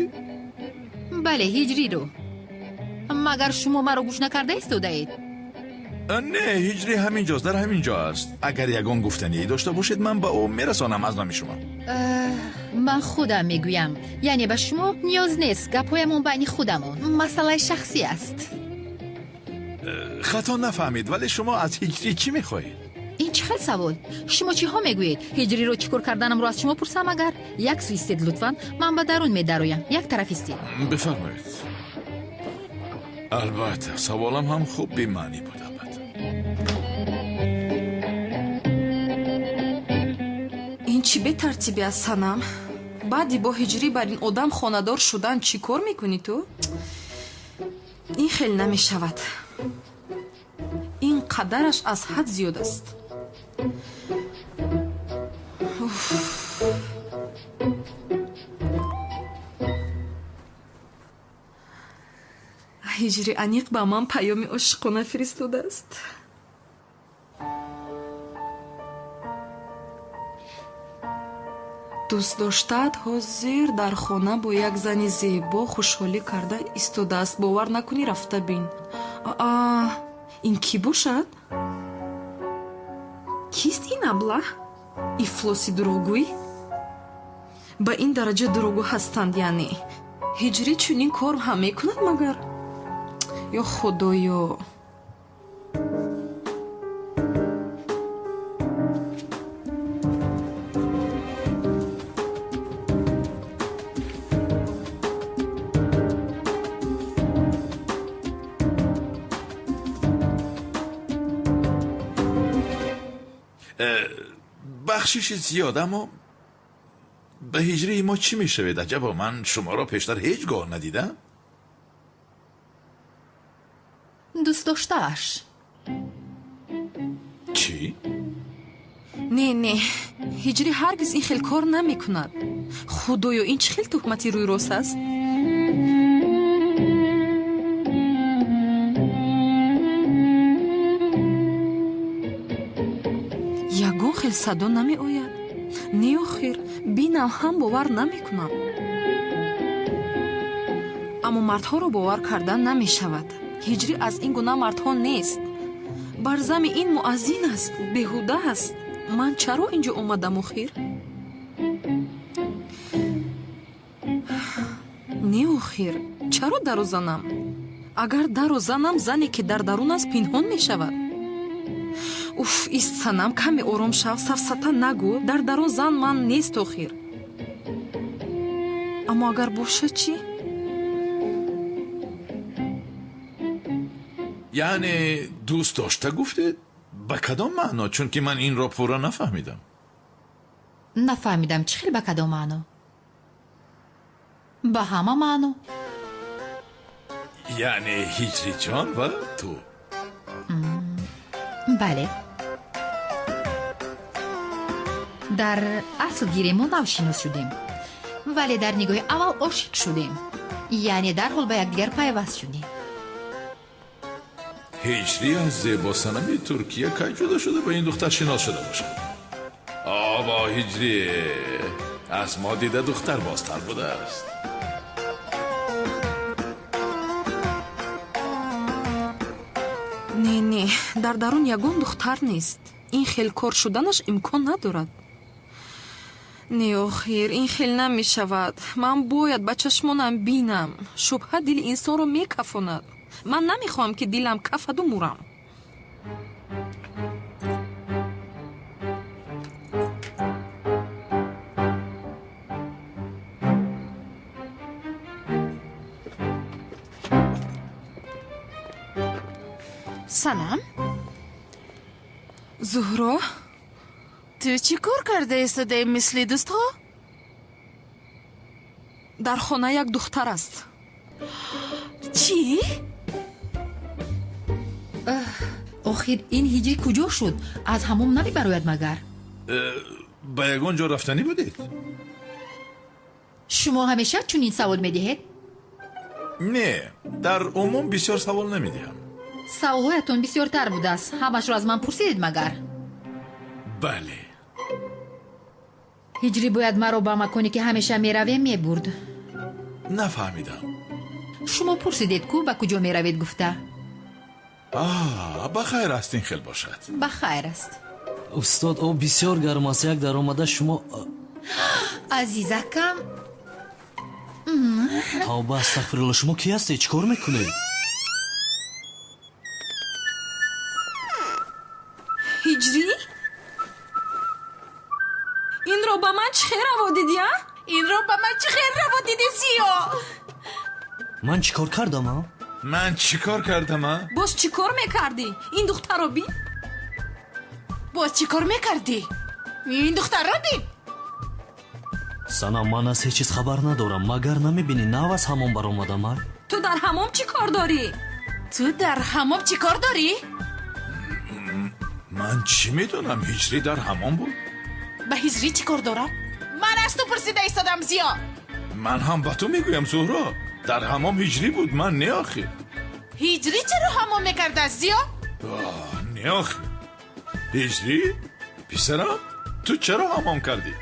Бале, ҳиҷриро. Магар шумо маро гӯш накарда истодаед? Не, ҳиҷрӣ ҳаминҷост, дар ҳамин ҷо аст. Агар ягон гуфтание дошта бошед, ман ба ӯ мерасонам аз номи шумо. Ман худам мегӯям. Яъне ба шумо ниёз нест, гапҳоямон байни худамон. Масъалаи шахсӣ аст. Хато нафаҳмед, вале шумо аз ҳиҷрӣ чӣ мехоҳед? Ин чӣ хел савол? Шумо чиҳо мегӯед? Ҳиҷриро чӣ кор карданамро аз шумо пурсам агар? Як сӯ истед лутфан, ман ба дарун медароям. Як тараф истед. Бифармоед. Албатта, саволам ҳам хуб бемаънӣ буд, албатта. Ин чӣ бетартибӣ аст, Санам? Баъди бо ҳиҷрӣ бар ин одам хонадор шудан чӣ кор мекунӣ ту? Ин хел намешавад. Ин қадараш аз ҳад зиёд аст. Ҳиҷри аниқ ба ман паёми ошиқона фиристодааст. Дӯст доштаат ҳозир дар хона бо як зани зебо хушҳолӣ карда истодааст. Бовар накунӣ, рафта бин. Аа, ин кӣ бошад? Кист ин аблаҳ? Ифлоси дурӯғгӯй? Ба ин дараҷа дурӯғгӯ ҳастанд, яъне. Ҳиҷрӣ чунин кор ҳам мекунад магар? Ё худоё! Бахшиши зиёд, аммо ба ҳиҷрии мо чӣ мешавед? Аҷабо, ман шуморо пештар ҳеҷ гоҳ надидам. Дӯст доштааш. Чӣ? Не, не, ҳиҷрӣ ҳаргиз ин хел кор намекунад. Худоё, ин чӣ хел туҳмати рӯйрост аст? Ягон хел садо намеояд. Не, охир, бинам ҳам бовар намекунам. Аммо мардҳоро бовар кардан намешавад. Ҳиҷрӣ аз ин гуна мардҳо нест. Бар зами ин муаззин аст, беҳуда аст. Ман чаро ин ҷо омадам охир? Не, охир, чаро даро занам? Агар даро занам, зане ки дар дарун аст пинҳон мешавад. Уф, ист, Санам, каме ором шав, сафсата нагӯ. Дар дарун зан ман нест охир. Аммо агар бошад чӣ? Яъне дӯст дошта гуфтед? Ба кадом маъно? Чунки ман инро пурра нафаҳмидам. Нафаҳмидам чӣ хел ба кадом маъно? Ба ҳама маъно. Яъне ҳиҷриҷон ва ту? Бале. Дар асл гирем мо навшинос шудем, вале дар нигоҳи аввал ошиқ шудем. Яъне дарҳол ба якдигар пайваст шудем. Ҳиҷрӣ аз зебосанами Туркия кай ҷудо шуда ба ин духтар шинос шуда бошад? Обо, ҳиҷрӣ аз мо дида духтар бозтар будааст. Не, не, дар дарун ягон духтар нест. Ин хел кор шуданаш имкон надорад. Не, охир, ин хел намешавад. Ман бояд ба чашмонам бинам. Шубҳа дили инсонро мекафонад. Ман намехоҳам, ки дилам кафаду мурам. Санам? Зуҳро? Ту чӣ кор карда истодаи мисли дӯстҳо? Дар хона як духтар аст. Чӣ? Охир ин ҳиҷрӣ куҷо шуд? Аз ҳамом намебарояд магар? Ба ягон ҷо рафтанӣ будед? Шумо ҳамеша чунин савол медиҳед? Не, дар умум бисёр савол намедиҳам. Саволҳоятон бисёртар будааст. Ҳамашро аз ман пурсидед магар? Бале. Ҳиҷрӣ бояд маро ба маконе ки ҳамеша меравем мебурд. Нафаҳмидам. Шумо пурсидед ку ба куҷо меравед гуфта. Ба хайр аст, ин хел бошад. Ба хайр аст. Устод, об бисёр гарм аст. Як даромада шумо. Азизакам. Тавба, астағфирулло, шумо кӣ ҳастед? Чӣ кор мекунед? Ҳиҷрӣ? Инро ба ман чӣ хел раво дидӣ, а? Инро ба ман чӣ хел раво дидӣ, Зиё? Ман чӣ кор кардам, а? Ман чӣ кор кардам, а? Боз чӣ кор мекардӣ? Ин духтарро бин. Боз чӣ кор мекардӣ? Ин духтарро бин. Санам, ман аз ҳеҷ чиз хабар надорам. Магар намебинӣ, нав аз ҳамом баромадам, а? Ту дар ҳамом чӣ кор дорӣ? Ту дар ҳамом чӣ кор дорӣ? Ман чӣ медонам, ҳиҷрӣ дар ҳамом буд? Ба ҳиҷрӣ чӣ кор дорам? Ман аз ту пурсида истодам, Зиё. Ман ҳам ба ту мегӯям, Зуҳро. Дар ҳамом ҳиҷрӣ буд, ман не охир. Ҳиҷрӣ чаро ҳамом мекардааст, Зиё? Не охир. Ҳиҷрӣ? Писарам, ту чаро ҳамом кардӣ?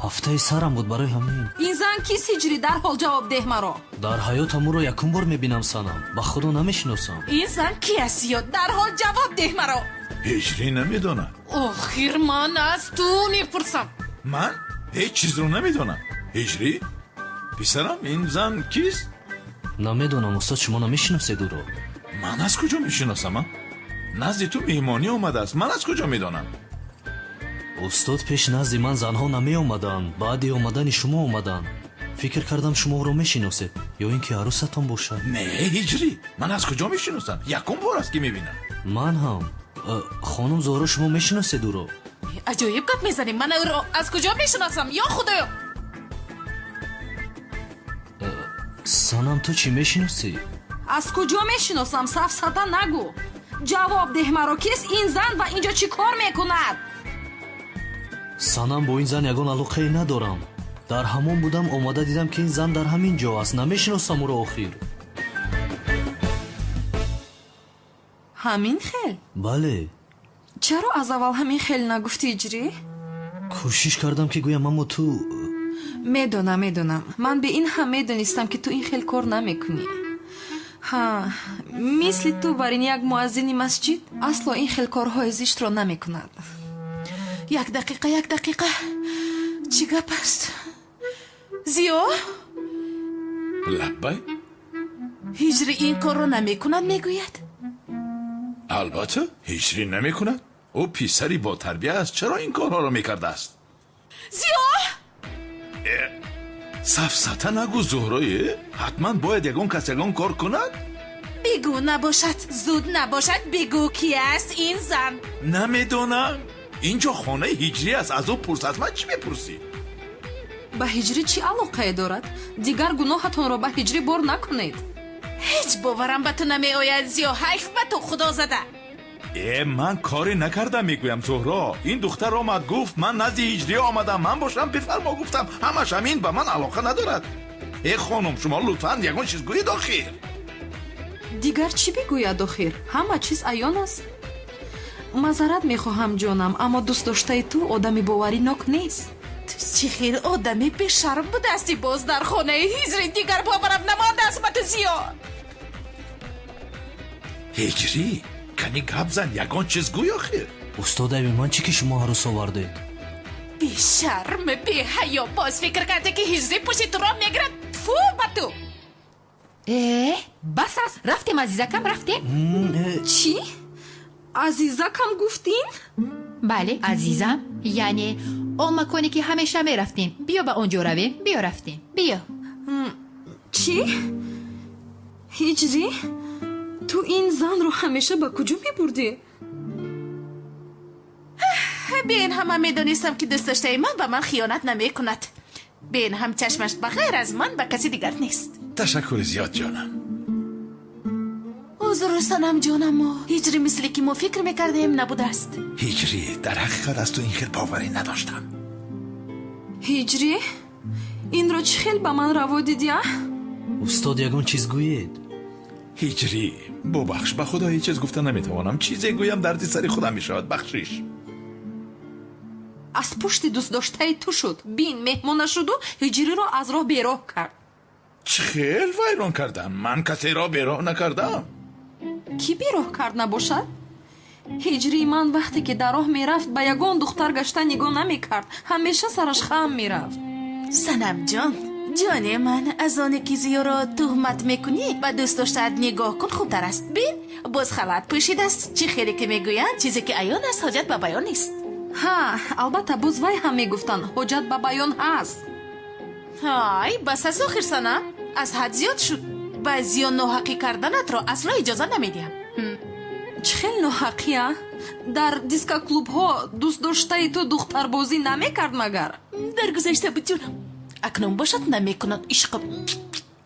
Ҳафтаи сарам буд барои ҳамин. Ин зан кист, ҳиҷрӣ? Дарҳол ҷавоб деҳ маро. Дар ҳаётам ӯро якум бор мебинам, Санам. Ба худо намешиносам. Ин зан ки аст, Зиё? Дарҳол ҷавоб деҳ маро. Ҳиҷрӣ намедонад. Охир ман аз ту мепурсам. Ман ҳеҷ чизро намедонам. Ҳиҷрӣ? Писарам, ин зан кист? Намедонам, устод, шумо намешиносед ӯро. Ман аз куҷо мешиносам, а? Назди ту меҳмонӣ омадааст. Ман аз куҷо медонам? Устод, пеш назди ман занҳо намеомаданд. Баъди омадани шумо омаданд. Фикр кардам шумо ӯро мешиносед. Ё ин ки арӯсатон бошад. Не, ҳиҷрӣ, ман аз куҷо мешиносам? Якум бор аст ки мебинам. Ман ҳам. Хонум Зуҳро, шумо мешиносед ӯро? Аҷоиб гап мезанем. Ман ӯро аз куҷо мешиносам? Ё худоё! Санам, ту чӣ мешиносӣ? Аз куҷо мешиносам? Сафсата нагӯ. Ҷавоб деҳ маро, кист ин зан ва инҷо чӣ кор мекунад? Санам, бо ин зан ягон алоқае надорам. Дар ҳамон будам, омада дидам ки ин зан дар ҳамин ҷо аст. Намешиносам ӯро охир. Ҳамин хел? Бале. Чаро аз аввал ҳамин хел нагуфтӣ, Ҳиҷрӣ? Кӯшиш кардам ки гӯям, аммо ту. Медонам, медонам. Ман бе ин ҳам медонистам ки ту ин хел кор намекунӣ. Ҳа, мисли ту бар ин як муаззини масҷид асло ин хел корҳои зиштро намекунад. Як дақиқа, як дақиқа. Чӣ гап аст? Зиё? Лаббай? Ҳиҷрӣ ин корро намекунад, мегӯяд? Албатта, ҳиҷрӣ намекунад. Ӯ писари ботарбия аст. Чаро ин корҳоро мекардааст? Зиё! Сафсата нагӯ, Зуҳрое. Ҳатман бояд ягон кас ягон кор кунад? Бигӯ, набошад, зуд набошад, бигӯ ки аст ин зан. Намедонам. Инҷо хонаи ҳиҷрӣ аст. Аз ӯ пурс. Аз ман чӣ мепурсӣ? Ба ҳиҷрӣ чӣ алоқае дорад? Дигар гуноҳатонро ба ҳиҷрӣ бор накунед. Ҳеҷ боварам ба ту намеояд, Зиё. Ҳайф ба ту, худо зада. Ман коре накардам, мегӯям, Зуҳро. Ин духтар омад, гуфт ман назди ҳиҷрӣ омадам. Ман бошам бифармо гуфтам. Ҳамаш ҳамин ба ман алоқа надорад. Э хонум, шумо лутфан ягон чиз гӯед охир. Дигар чӣ бигӯяд охир? Ҳама чиз аён аст. Мазарат мехоҳам, ҷонам, аммо дӯстдоштаи ту одами боваринок нест. Ту чӣ хел одами бешарм будасти боз дар хонаи ҳиҷрӣ? Дигар боварам намондааст ба ту, Зиё. Ҳиҷрӣ, кани гап зан, ягон чиз гӯй охир. Устод, айби ман чӣ ки шумо арӯс овардед? Бешарм, беҳаё, боз фикр карде ки ҳиҷрӣ пушти туро мегирад. Тфу ба ту! Бас аст, рафтем, азизакам, рафтем. Чӣ? Азизакам гуфтин? Бале, азизам, яъне он маконе ки ҳамеша мерафтем. Биё ба он ҷо равем. Биё рафтем, биё. Чӣ? Ҳиҷрӣ, ту ин занро ҳамеша ба куҷо мебурдӣ? Бин, ҳама медонистам, ки дӯстдоштаи ман ба ман хиёнат намекунад. Бин, ҳам чашмаш ба ғайр аз ман ба каси дигар нест. Ташаккури зиёд, ҷонам. Узр, Санам ҷонамо, ҳиҷрӣ мисле ки мо фикр мекардем набудааст. Ҳиҷрӣ, дар ҳақиқат аз ту ин хел боварӣ надоштам. Ҳиҷрӣ, инро чӣ хел ба ман раво дидӣ, а? Устод, ягон чиз гӯед. Ҳиҷрӣ, бубахш, ба худо ҳеҷ чиз гуфта наметавонам. Чизе гӯям дарди сари худам мешавад, бахшиш. Аз пушти дӯстдоштаи ту шуд. Бин, меҳмон нашуду ҳиҷриро аз роҳ бероҳ кард. Чӣ хел вайрон кардам? Ман касеро бероҳ накардам. Кӣ бероҳ кард набошад? Ҳиҷрии ман вақте ки дар роҳ мерафт, ба ягон духтар гашта нигоҳ намекард, ҳамеша сараш хам мерафт. Санамҷон, ҷони ман, аз оне ки зиёро туҳмат мекунӣ, ба дӯстдоштаат нигоҳ кун, хубтар аст. Бин, боз халат пӯшидааст. Чӣ хеле ки мегӯянд, чизе ки аён аст, ҳоҷат ба баён нест. Ҳа, албатта, боз вай ҳам мегуфтанд, ҳоҷат ба баён ҳаст. Ҳай, бас аст охир, Санам, аз ҳад зиёд шуд. Ба зиён ноҳақӣ карданатро асло иҷоза намедиҳам. Чӣ хел ноҳақӣ, а? Дар дискоклубҳо дӯстдоштаи ту духтарбозӣ намекард магар? Дар гузашта буд, ҷонам, акнун бошад намекунад, ишқам.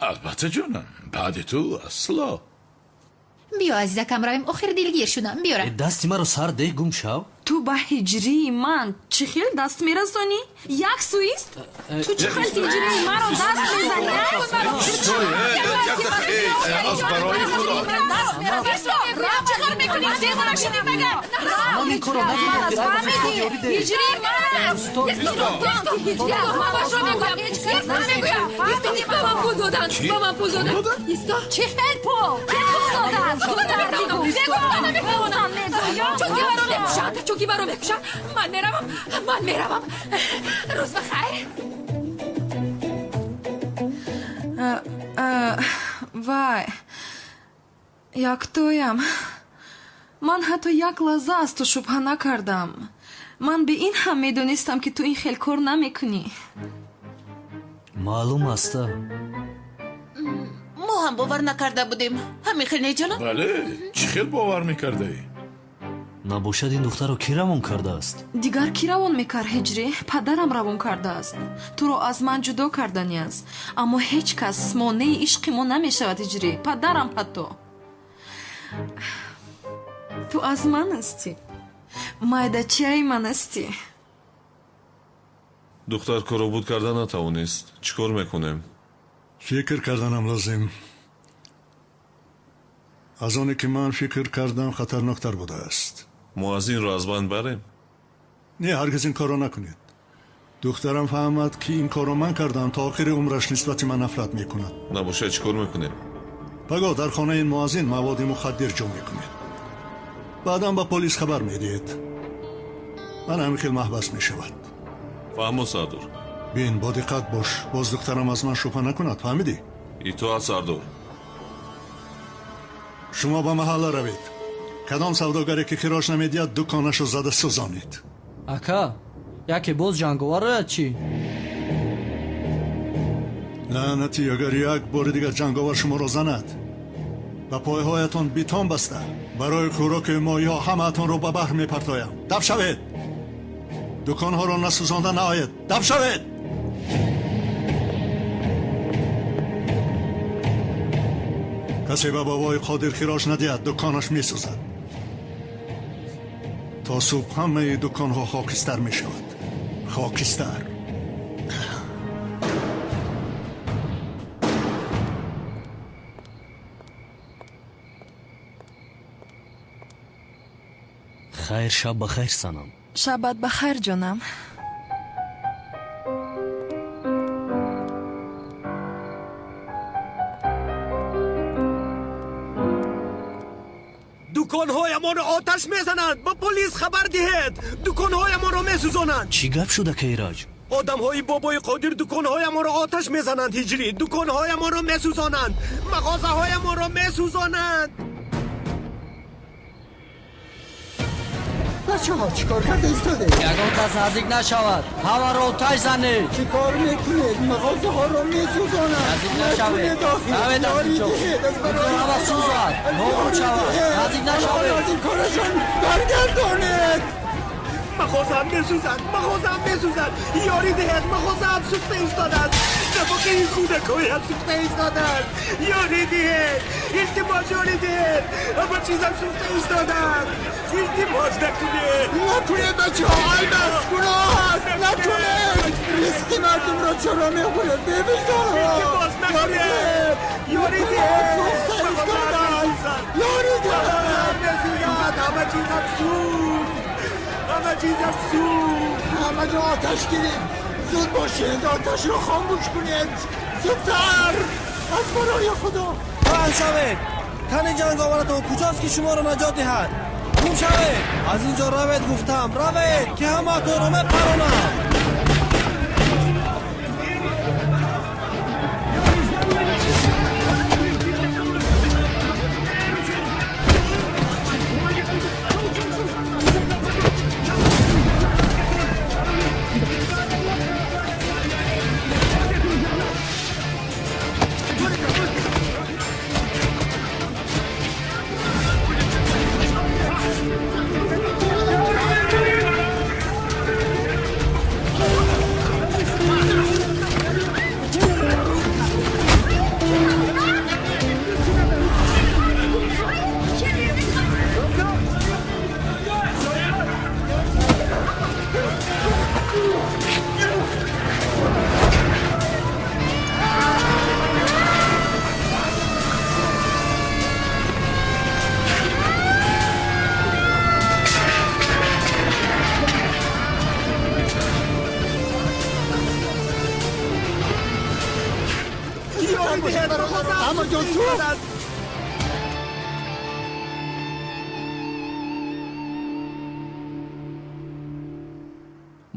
Албатта, ҷонам, баъди ту асло. Биё, азизакам, равем, охир дилгир шудам, биёра. Дасти маро сар деҳ, гум шав. Ту ба ҳиҷрии ман чӣ хел даст мерасонӣ? Як суист? Ту чӣ хел ҳиҷрии маро даст мезанӣ? Чӣ хел пул? Чунки маро мекушанд, ман меравам, ман меравам. Рӯз ба хайр. Вай, яктоям. Ман ҳатто як лаҳза аз ту шубҳа накардам. Ман бе ин ҳам медонистам, ки ту ин хел кор намекунӣ. Маълум аст. Мо ҳам бовар накарда будем. Ҳамин хел не, ҷонам? Бале, чӣ хел бовар мекардаӣ? Набошад, ин духтарро кӣ равон кардааст? Дигар кӣ равон мекард, ҳиҷрӣ? Падарам равон кардааст. Туро аз ман ҷудо кардани аст. Аммо ҳеҷ кас монеи ишқи мо намешавад, ҳиҷрӣ. Падарам ҳатто. Ту аз ман ҳастӣ. Майдачаи ман ҳастӣ. Духтар корро буд карда натавонист. Чӣ кор мекунем? Фикр карданам лозим. Аз оне ки ман фикр кардам, хатарноктар будааст. Мо аз инро аз банд барем? Не, ҳаргиз ин корро накунед. Духтарам фаҳмад, ки ин корро ман кардам, то охири умраш нисбати ман нафрат мекунад. Набошад, чӣ кор мекунем? Пагоҳ дар хонаи ин муаззин маводи мухаддир ҷо мекунед. Баъдан ба полис хабар медиҳед. Ман ҳамин хел маҳбас мешавад. Фаҳмо, Сардор. Бин, бо диққат бош, боз духтарам аз ман шубҳа накунад, фаҳмидӣ? Итоат, Сардор. Шумо ба маҳалла равед. Кадом савдогаре ки хироҷ намедиҳад, дуконашо зада сӯзонед. Ака, яке боз ҷанговар ояд чӣ? Лаънатӣ, агар як бори дигар ҷанговар шуморо занад, ба пойҳоятон битон баста, барои хӯроки моҳиҳо ҳамаатонро ба баҳр мепартоям. Даф шавед! Дуконҳоро насӯзонда наоед. Даф шавед! Касе ба бобои Қодир хироҷ надиҳад, дуконаш месӯзад. То субҳ ҳамаи дуконҳо хокистар мешавад. Хокистар. Хайр, шаб ба хайр, Санам. Шабат ба хайр, ҷонам. Дуконҳоямонро оташ мезананд, ба полис хабар диҳед. Дуконҳоямонро месӯзонанд. Чӣ гап шуда, Кайраҷ? Одамҳои бобои Қодир дуконҳоямонро оташ мезананд, ҳиҷрӣ. Дуконҳоямонро месӯзонанд, мағозаҳоямонро месӯзонанд. Бачаҳо, чӣ кор карда истоде? Ягон кас наздик нашавад, ҳамаро оташ занед. Чӣ кор мекунед? Мағозаҳоро месӯзонанд. Наздик нашавед. Равед аз инҷо. Ҳама сӯзад, нобуд шавад. Наздик нашавед. Аз ин корашон баргардонед. Мағозаам месӯзад, мағозаам месӯзад. Ёрӣ диҳед, мағозаам сӯхта истодааст. Нафақаи кӯдакҳоям сӯхта истодааст. Ёрӣ диҳед, илтимос, ёрӣ диҳед. Ҳама чизам сӯхта истодааст. Илтимос, накунед. Накунед, бачаҳо, айб аст, гуноҳ аст. Накунед. Ризқи мардумро чаро мехӯред? Бевиҷдонҳо. Илтимос, накунед. Ёрӣ диҳед. Сӯхта истодааст. Ёрӣ диҳед. Месӯзад, ҳама чизам сӯхт. Ҳама чизам сӯхт. Ҳама ҷо оташ гирифт. Зуд бошед, оташро хомӯш кунед. Зудтар, аз барои Худо. Паҳн шавед. Тани ҷанговаратон куҷост, ки шуморо наҷот диҳад? Гум шавед, аз ин ҷо равед, гуфтам, равед, ки ҳамаатонро мепаронам.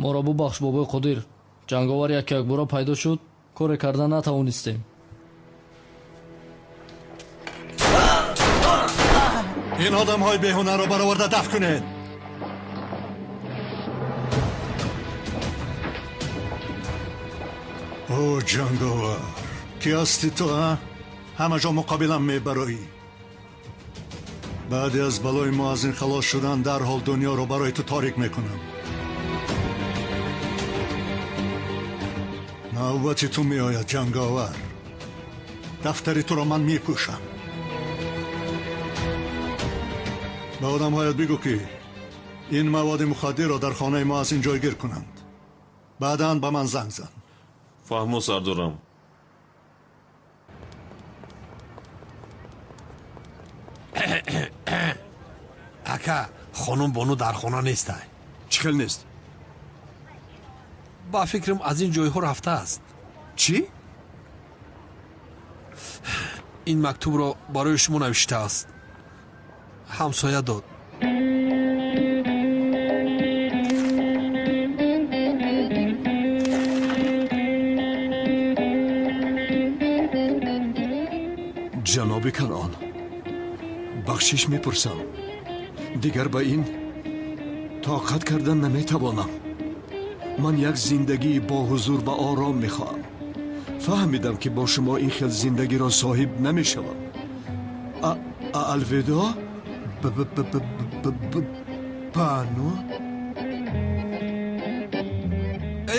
Моро бубахш, бобои Қодир. Ҷанговар як якбора пайдо шуд, коре карда натавонистем. Ин одамҳои беҳунарро бароварда дафт кунед. О, ҷанговар, ки ҳасти ту, а? Ҳама ҷо муқобилам мебароӣ. Баъди аз балои мо аз ин халос шудан, дарҳол дунёро барои ту торик мекунам. Навбати ту меояд, ҷанговар. Дафтари туро ман мепӯшам. Ба одамҳоят бигӯ, ки ин маводи мухаддирро дар хонаи мо аз ин ҷойгир кунанд. Баъдан ба ман занг зан. Фаҳмо, сардорам. Ака, хонум Бону дар хона нестай. Чӣ хел нест? Ба фикрам, аз ин ҷойҳо рафтааст. Чӣ? Ин мактубро барои шумо навиштааст. Ҳамсоя дод. Ҷаноби Канон, бахшиш мепурсам, дигар ба ин тоқат кардан наметавонам. Ман як зиндагии боҳузур ва ором мехоҳам. Фаҳмидам, ки бо шумо ин хел зиндагиро соҳиб намешавам. Алведо, Бану.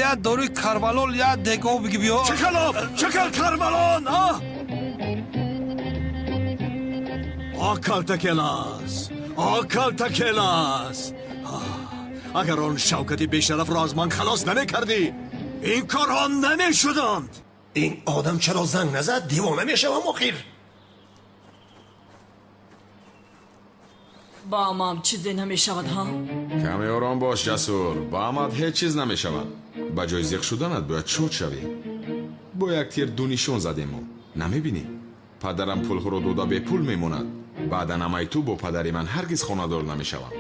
Я доруи карвалол, я дегов биги, биё. Чӣ хел об? Чӣ хел карвалон, а? О, калтакелас, о, калтакелас! Агар он Шавкати бешарафро аз ман халос намекардӣ, ин корҳо намешуданд. Ин одам чаро занг назад? Девона мешавам охир. Ба амам чизе намешавад, ҳа? Каме ором бош, Ҷасур. Ба амат ҳеҷ чиз намешавад. Ба ҷои зиқ шуданат бояд шод шавӣ. Бо як тир ду нишон задему. Намебинӣ, падарам пулҳоро дода бепул мемонад. Баъдан амаи ту бо падари ман ҳаргиз хонадор намешаванд.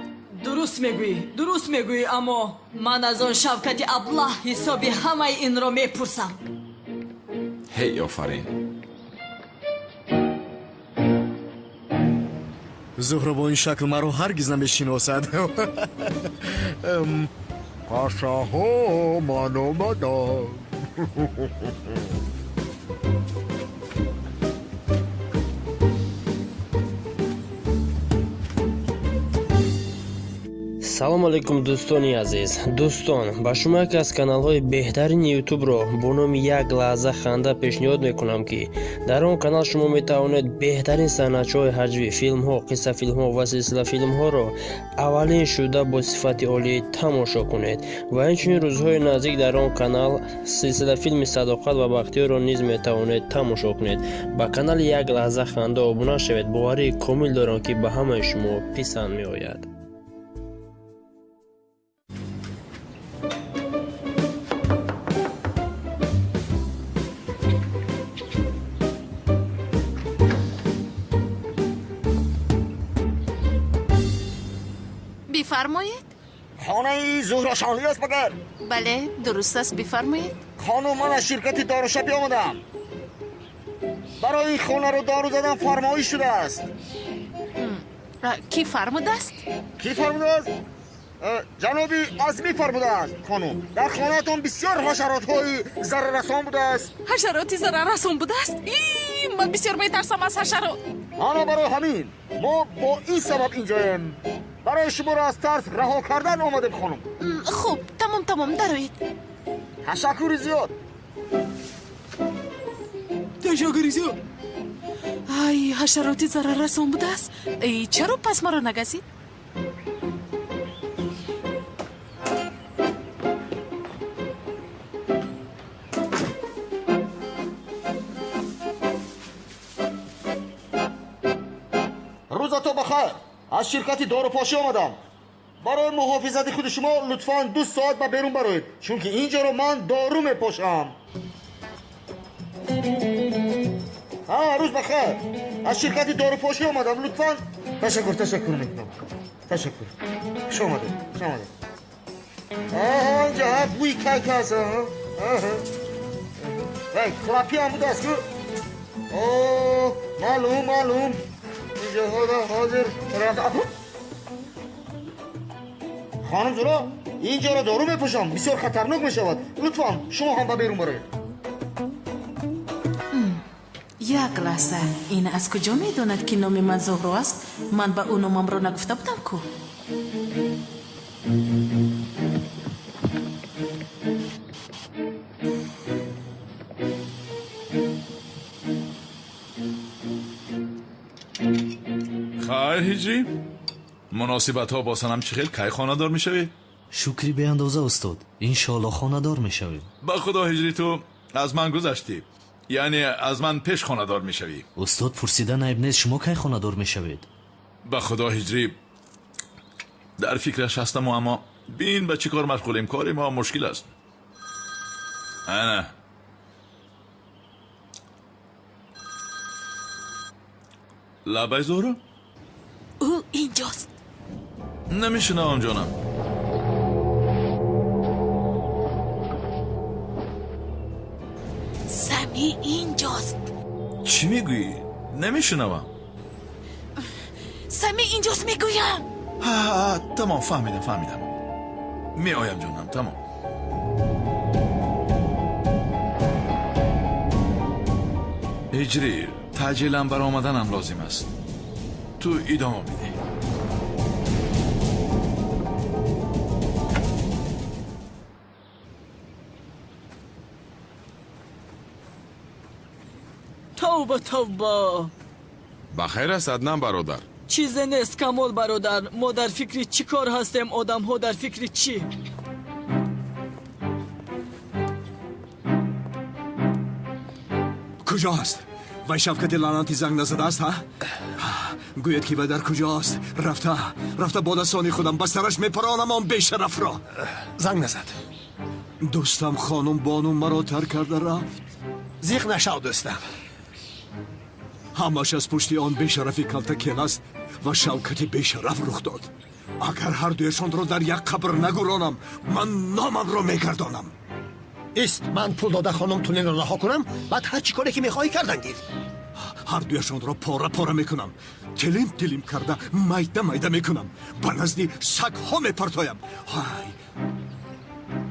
Дуруст мегӯӣ, дуруст мегӯӣ, аммо ман аз он Шавкати аблаҳ ҳисоби ҳамаи инро мепурсам. Ҳей, офарин! Зуҳро бо ин шакл маро ҳаргиз намешиносад. Пашаҳо, ман омадам. Салом алейкум, дӯстони азиз. Дӯстон, ба шумо яке аз каналҳои беҳтарини ютубро бо номи Як лаҳза ханда пешниҳод мекунам, ки дар он канал шумо метавонед беҳтарин саҳначаҳои ҳаҷвӣ, филмҳо, қиссафилмҳо ва силсилафилмҳоро аввалин шуда бо сифати олӣ тамошо кунед. Ва инчунин рӯзҳои наздик дар он канал силсилафилми Садоқат ва Бахтиёрро низ метавонед тамошо кунед. Ба канали Як лаҳза ханда обуна шавед. Боварии комил дорам, ки ба ҳамаи шумо писанд меояд. Бифармоед. Хонаи Зуҳро Шонлӣ аст магар? Бале, дуруст аст, бифармоед. Хонум, ман аз ширкати дорушапӣ омадам. Барои ин хонаро дору задан фармоиш шудааст. Кӣ фармудааст? Кӣ фармудааст? Ҷаноби Азмӣ фармудааст, хонум. Дар хонаатон бисёр ҳашаротҳои зараррасон будааст. Ҳашароти зараррасон будааст? Ман бисёр метарсам аз ҳашарот. Ана барои ҳамин мо бо ин сабаб инҷоем. Барои шуморо аз тарс раҳо кардан омадем, хонум. Хуб, тамом, тамом, дароед. Ташаккури зиёд. Ташаккури зиёд. Ай, ҳашароти зараррасон будааст? Чаро пас маро нагазид? Рӯзато бахайр. Аз ширкати дорупошӣ омадам. Барои муҳофизати худи шумо лутфан 2 соат ба берун бароед, чунки ин ҷоро ман дору мепошам. Ҳа, рӯз бахайр. Аз ширкати дорупошӣ омадам. Лутфан. Ташаккур, ташаккур мекунам. Ташаккур. Хуш омадед, хуш омадед. Аҳа, инҷа ҳа бӯи кайк ҳаст. Аҳа. Вай, клапи ҳам будааст ку? О, маълум, маълум. Ҳозир хонум Зуро, ин ҷоро дору мепӯшам, бисёр хатарнок мешавад. Лутфан шумо ҳам ба берун бароед. Як лаҳза, ин аз куҷо медонад, ки номи ман Зуҳро аст? Ман ба ӯ номамро нагуфта будам ку? Хайр, Ҳиҷрӣ, муносибатҳо бо Санам чӣ хел? Кай хонадор мешавӣ? Шукри беандоза, устод. Иншоалло хонадор мешавем. Ба худо, Ҳиҷрӣ, ту аз ман гузаштӣ, яъне аз ман пеш хонадор мешавӣ. Устод, пурсидан айб нест, шумо кай хонадор мешавед? Ба худо, Ҳиҷрӣ, дар фикраш ҳастаму, аммо бин ба чӣ кор машғулем. Кори мо мушкил аст. Ана лабай, Зуҳро. Ӯ инҷост. Намешунавам, ҷонам. Сами инҷост. Чӣ мегӯӣ? Намешунавам. Сами инҷост, мегӯям. Тамом, фаҳмидам, фаҳмидам. Меоям, ҷонам, тамом. Ҳиҷрӣ, таъҷилан баромаданам лозим аст. Ту идома бидеҳ. Тавба, тавба. Ба хайр аст, Аднан бародар? Чизе нест, Камол бародар. Мо дар фикри чӣ кор ҳастем, одамҳо дар фикри чӣ? Куҷо аст? Вай Шавкати лаънати занг назадааст, ҳа? Гӯяд, ки вай дар куҷост. Рафта, рафта бо дастонӣ худам ба сараш мепаронам он бешарафро. Занг назад. Дӯстам хонум бону маро тарк карда рафт. Зиқ нашав, дӯстам. Ҳамаш аз пушти он бешарафи калтакел аст ва Шавкати бешараф рух дод. Агар ҳардуяшонро дар як қабр нагуронам, ман номамро мегардонам. Ист, ман пул дода хонум Тулинро раҳо кунам, баъд ҳар чӣ коре ки мехоҳӣ кардан гир. Ҳардуяшонро пора пора мекунам, тилим тилим карда майда майда мекунам, ба назди сагҳо мепартоям. Ҳай,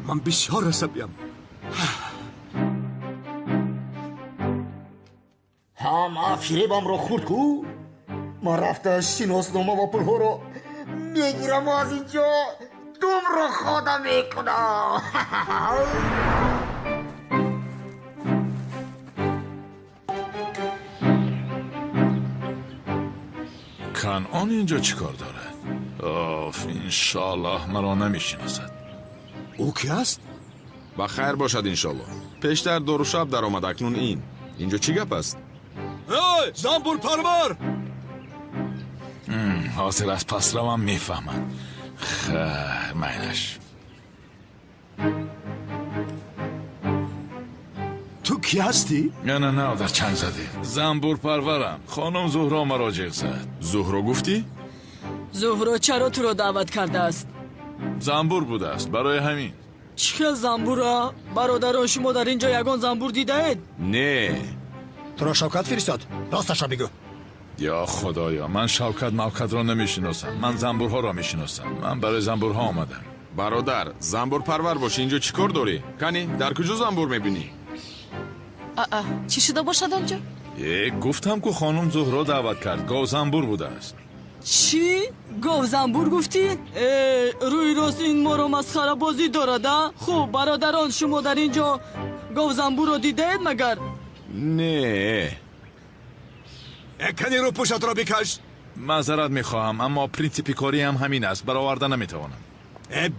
ман бисёр асабиям. Ҳама фиребамро хӯрд ку. Ман рафта шиноснома ва пулҳоро Мегирам аз инҷо думро хода мекунам. Канъон инҷо чӣ кор дорад? Оф, иншоаллоҳ маро намешиносад. Ӯ ки аст? Ба хайр бошад, иншоаллоҳ. Пештар дорушаб даромад, акнун ин. Инҷо чӣ гап аст? Эй, занбурпарвар! Ҳозир аз пасравам мефаҳмад. Хайр, майлаш. Ту кӣ ҳастӣ? Не, не, не, дар чанг задӣ. Занбурпарварам. Хонум Зуҳро маро ҷиғ зад. Зуҳро гуфтӣ? Зуҳро чаро туро даъват кардааст? Занбур будааст, барои ҳамин. Чӣ хел занбура? Бародарон, шумо дар ин ҷо ягон занбур дидаед? Не. Туро Шавкат фиристод? Росташро бигӯ. Ё худоё, ман Шавкат Мавкатро намешиносам. Ман занбурҳоро мешиносам. Ман барои занбурҳо омадам. Бародар, занбурпарвар бош, инҷо чӣ кор дорӣ? Кани, дар куҷо занбур мебинӣ? Аа, чӣ шуда бошад онҷо? Гуфтам ку хонум Зуҳро даъват кард. Гов занбур будааст. Чӣ? Гов занбур гуфтӣ? Рӯи рост ин моро масхарабозӣ дорад, а? Хуб, бародарон, шумо дар ин ҷо гов занбурро дидаед магар? Не. Кани рӯпӯшатро бикаш. Маъзарат мехоҳам, аммо принсипи кориам ҳамин аст. Бароварда наметавонам.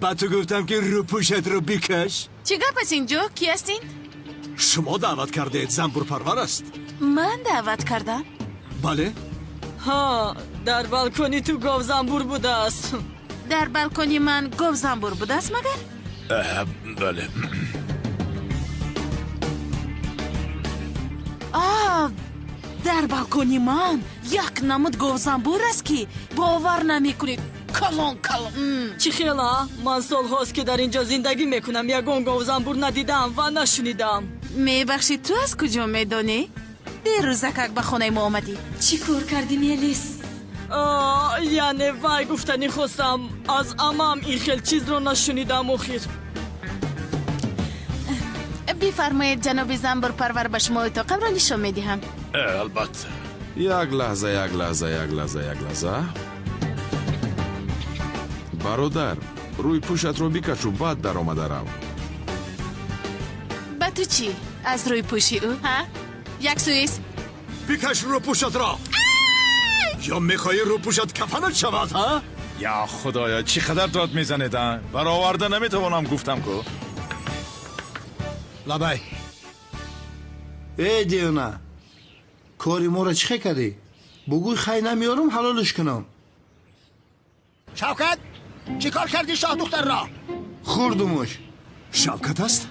Ба ту гуфтам ки рӯпӯшатро бикаш. Чӣ гап аст инҷо? Кӣ ҳастин? Шумо даъват кардед, занбурпарвар аст. Ман даъват кардам? Бале. Ҳа, дар балкони ту говзанбур будааст. Дар балкони ман говзанбур будааст магар? Бале. Дар балкони ман як намуд говзанбур аст ки бовар намекунед. Калон калон. Чӣ хела? Ман солҳост ки дар ин ҷо зиндагӣ мекунам, ягон говзанбур надидам ва нашунидам. Мебахшид, ту аз куҷо медонӣ? Дерӯзакак ба хонаи мо омадӣ. Чӣ кор кардӣ, Мелис? Яъне вай гуфтанӣ хостам, аз амам ин хел чизро нашунидам охир. Бифармоед, ҷаноби занбурпарвар, ба шумо утоқамро нишон медиҳам. Албатта. Як лаҳза, як лаҳза, як лаҳза, як лаҳза. Бародар, рӯи пӯшатро бикашу, баъд даромада рав. Ба ту чӣ аз рӯи пӯши ӯ, ҳа? Як сӯист. Бикаш рӯпӯшатро. Ё мехоҳӣ рӯпӯшат кафанат шавад, ҳа? Я худоё, чӣ қадар дод мезанед, а? Бароварда наметавонам, гуфтам ку. Лабай. Э, девона, кори моро чӣ хел кардӣ? Бугӯй хай намеёрам, ҳалолш кунам. Шавкат, чӣ кор кардӣ шоҳдухтарро? Хӯрдумуш. Шавкат аст?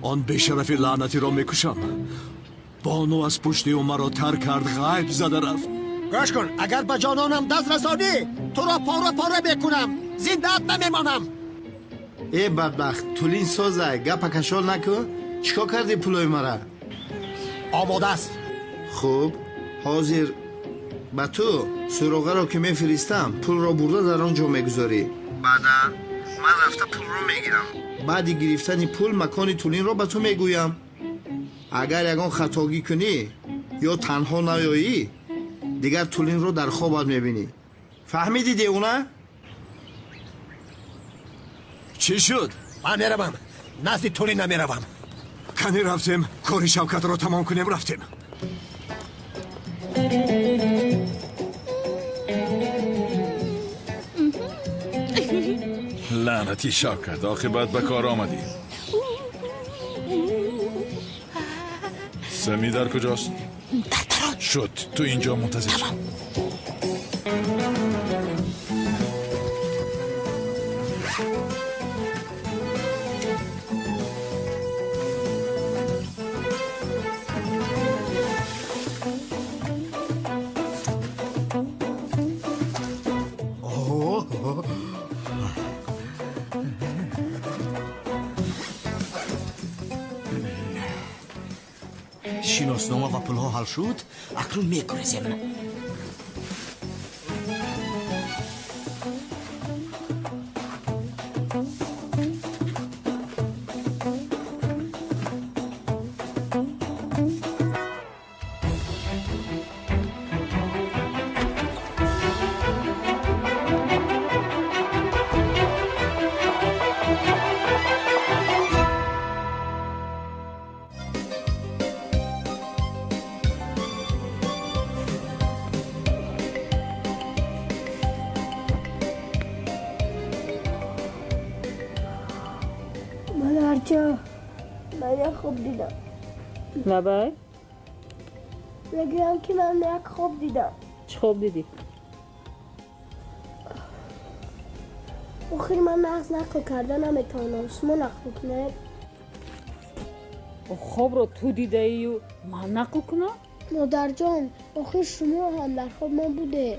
Он бешарафи лаънатиро мекушам. Бону аз пушти ӯ маро тар кард, ғайб зада рафт. Гӯш кун, агар ба ҷононам даст расонӣ, туро пора пора мекунам, зиндаат намемонам. Э бадбахт, тулин созай, гапа кашол накун. Чӣ кор кардӣ пулои мара? Омода аст. Хуб, ҳозир ба ту суроғаро ки мефиристам, пулро бурда дар он ҷо мегузорӣ. Баъдан ман рафта пулро мегирам. Баъди гирифтани пул макони тулинро ба ту мегӯям. Агар ягон хатогӣ кунӣ ё танҳо наёӣ, дигар тулинро дар хобат мебинӣ. Фаҳмидӣ, девона? Чӣ шуд? Ман меравам, назди тулин намеравам. Кани рафтем, кори Шавкатро тамом кунем, рафтем. Лаънати Шавкат, оқибат ба кор омадӣ. Сами дар куҷост? Дар дарон. Шуд, ту инҷо мунтазир шав. Шиноснома ва пулҳо ҳал шуд, акнун мегурезем. Ча, ман як хоб дидам. Лабай? Мегӯям ки ман як хоб дидам. Чӣ хоб дидӣ? Охир ман нағз нақл карда наметавонам. Шумо нақл кунед. Хобро ту дидаию ман нақл кунам? Модарҷон, охир шумо ҳам дар хоб ман будед.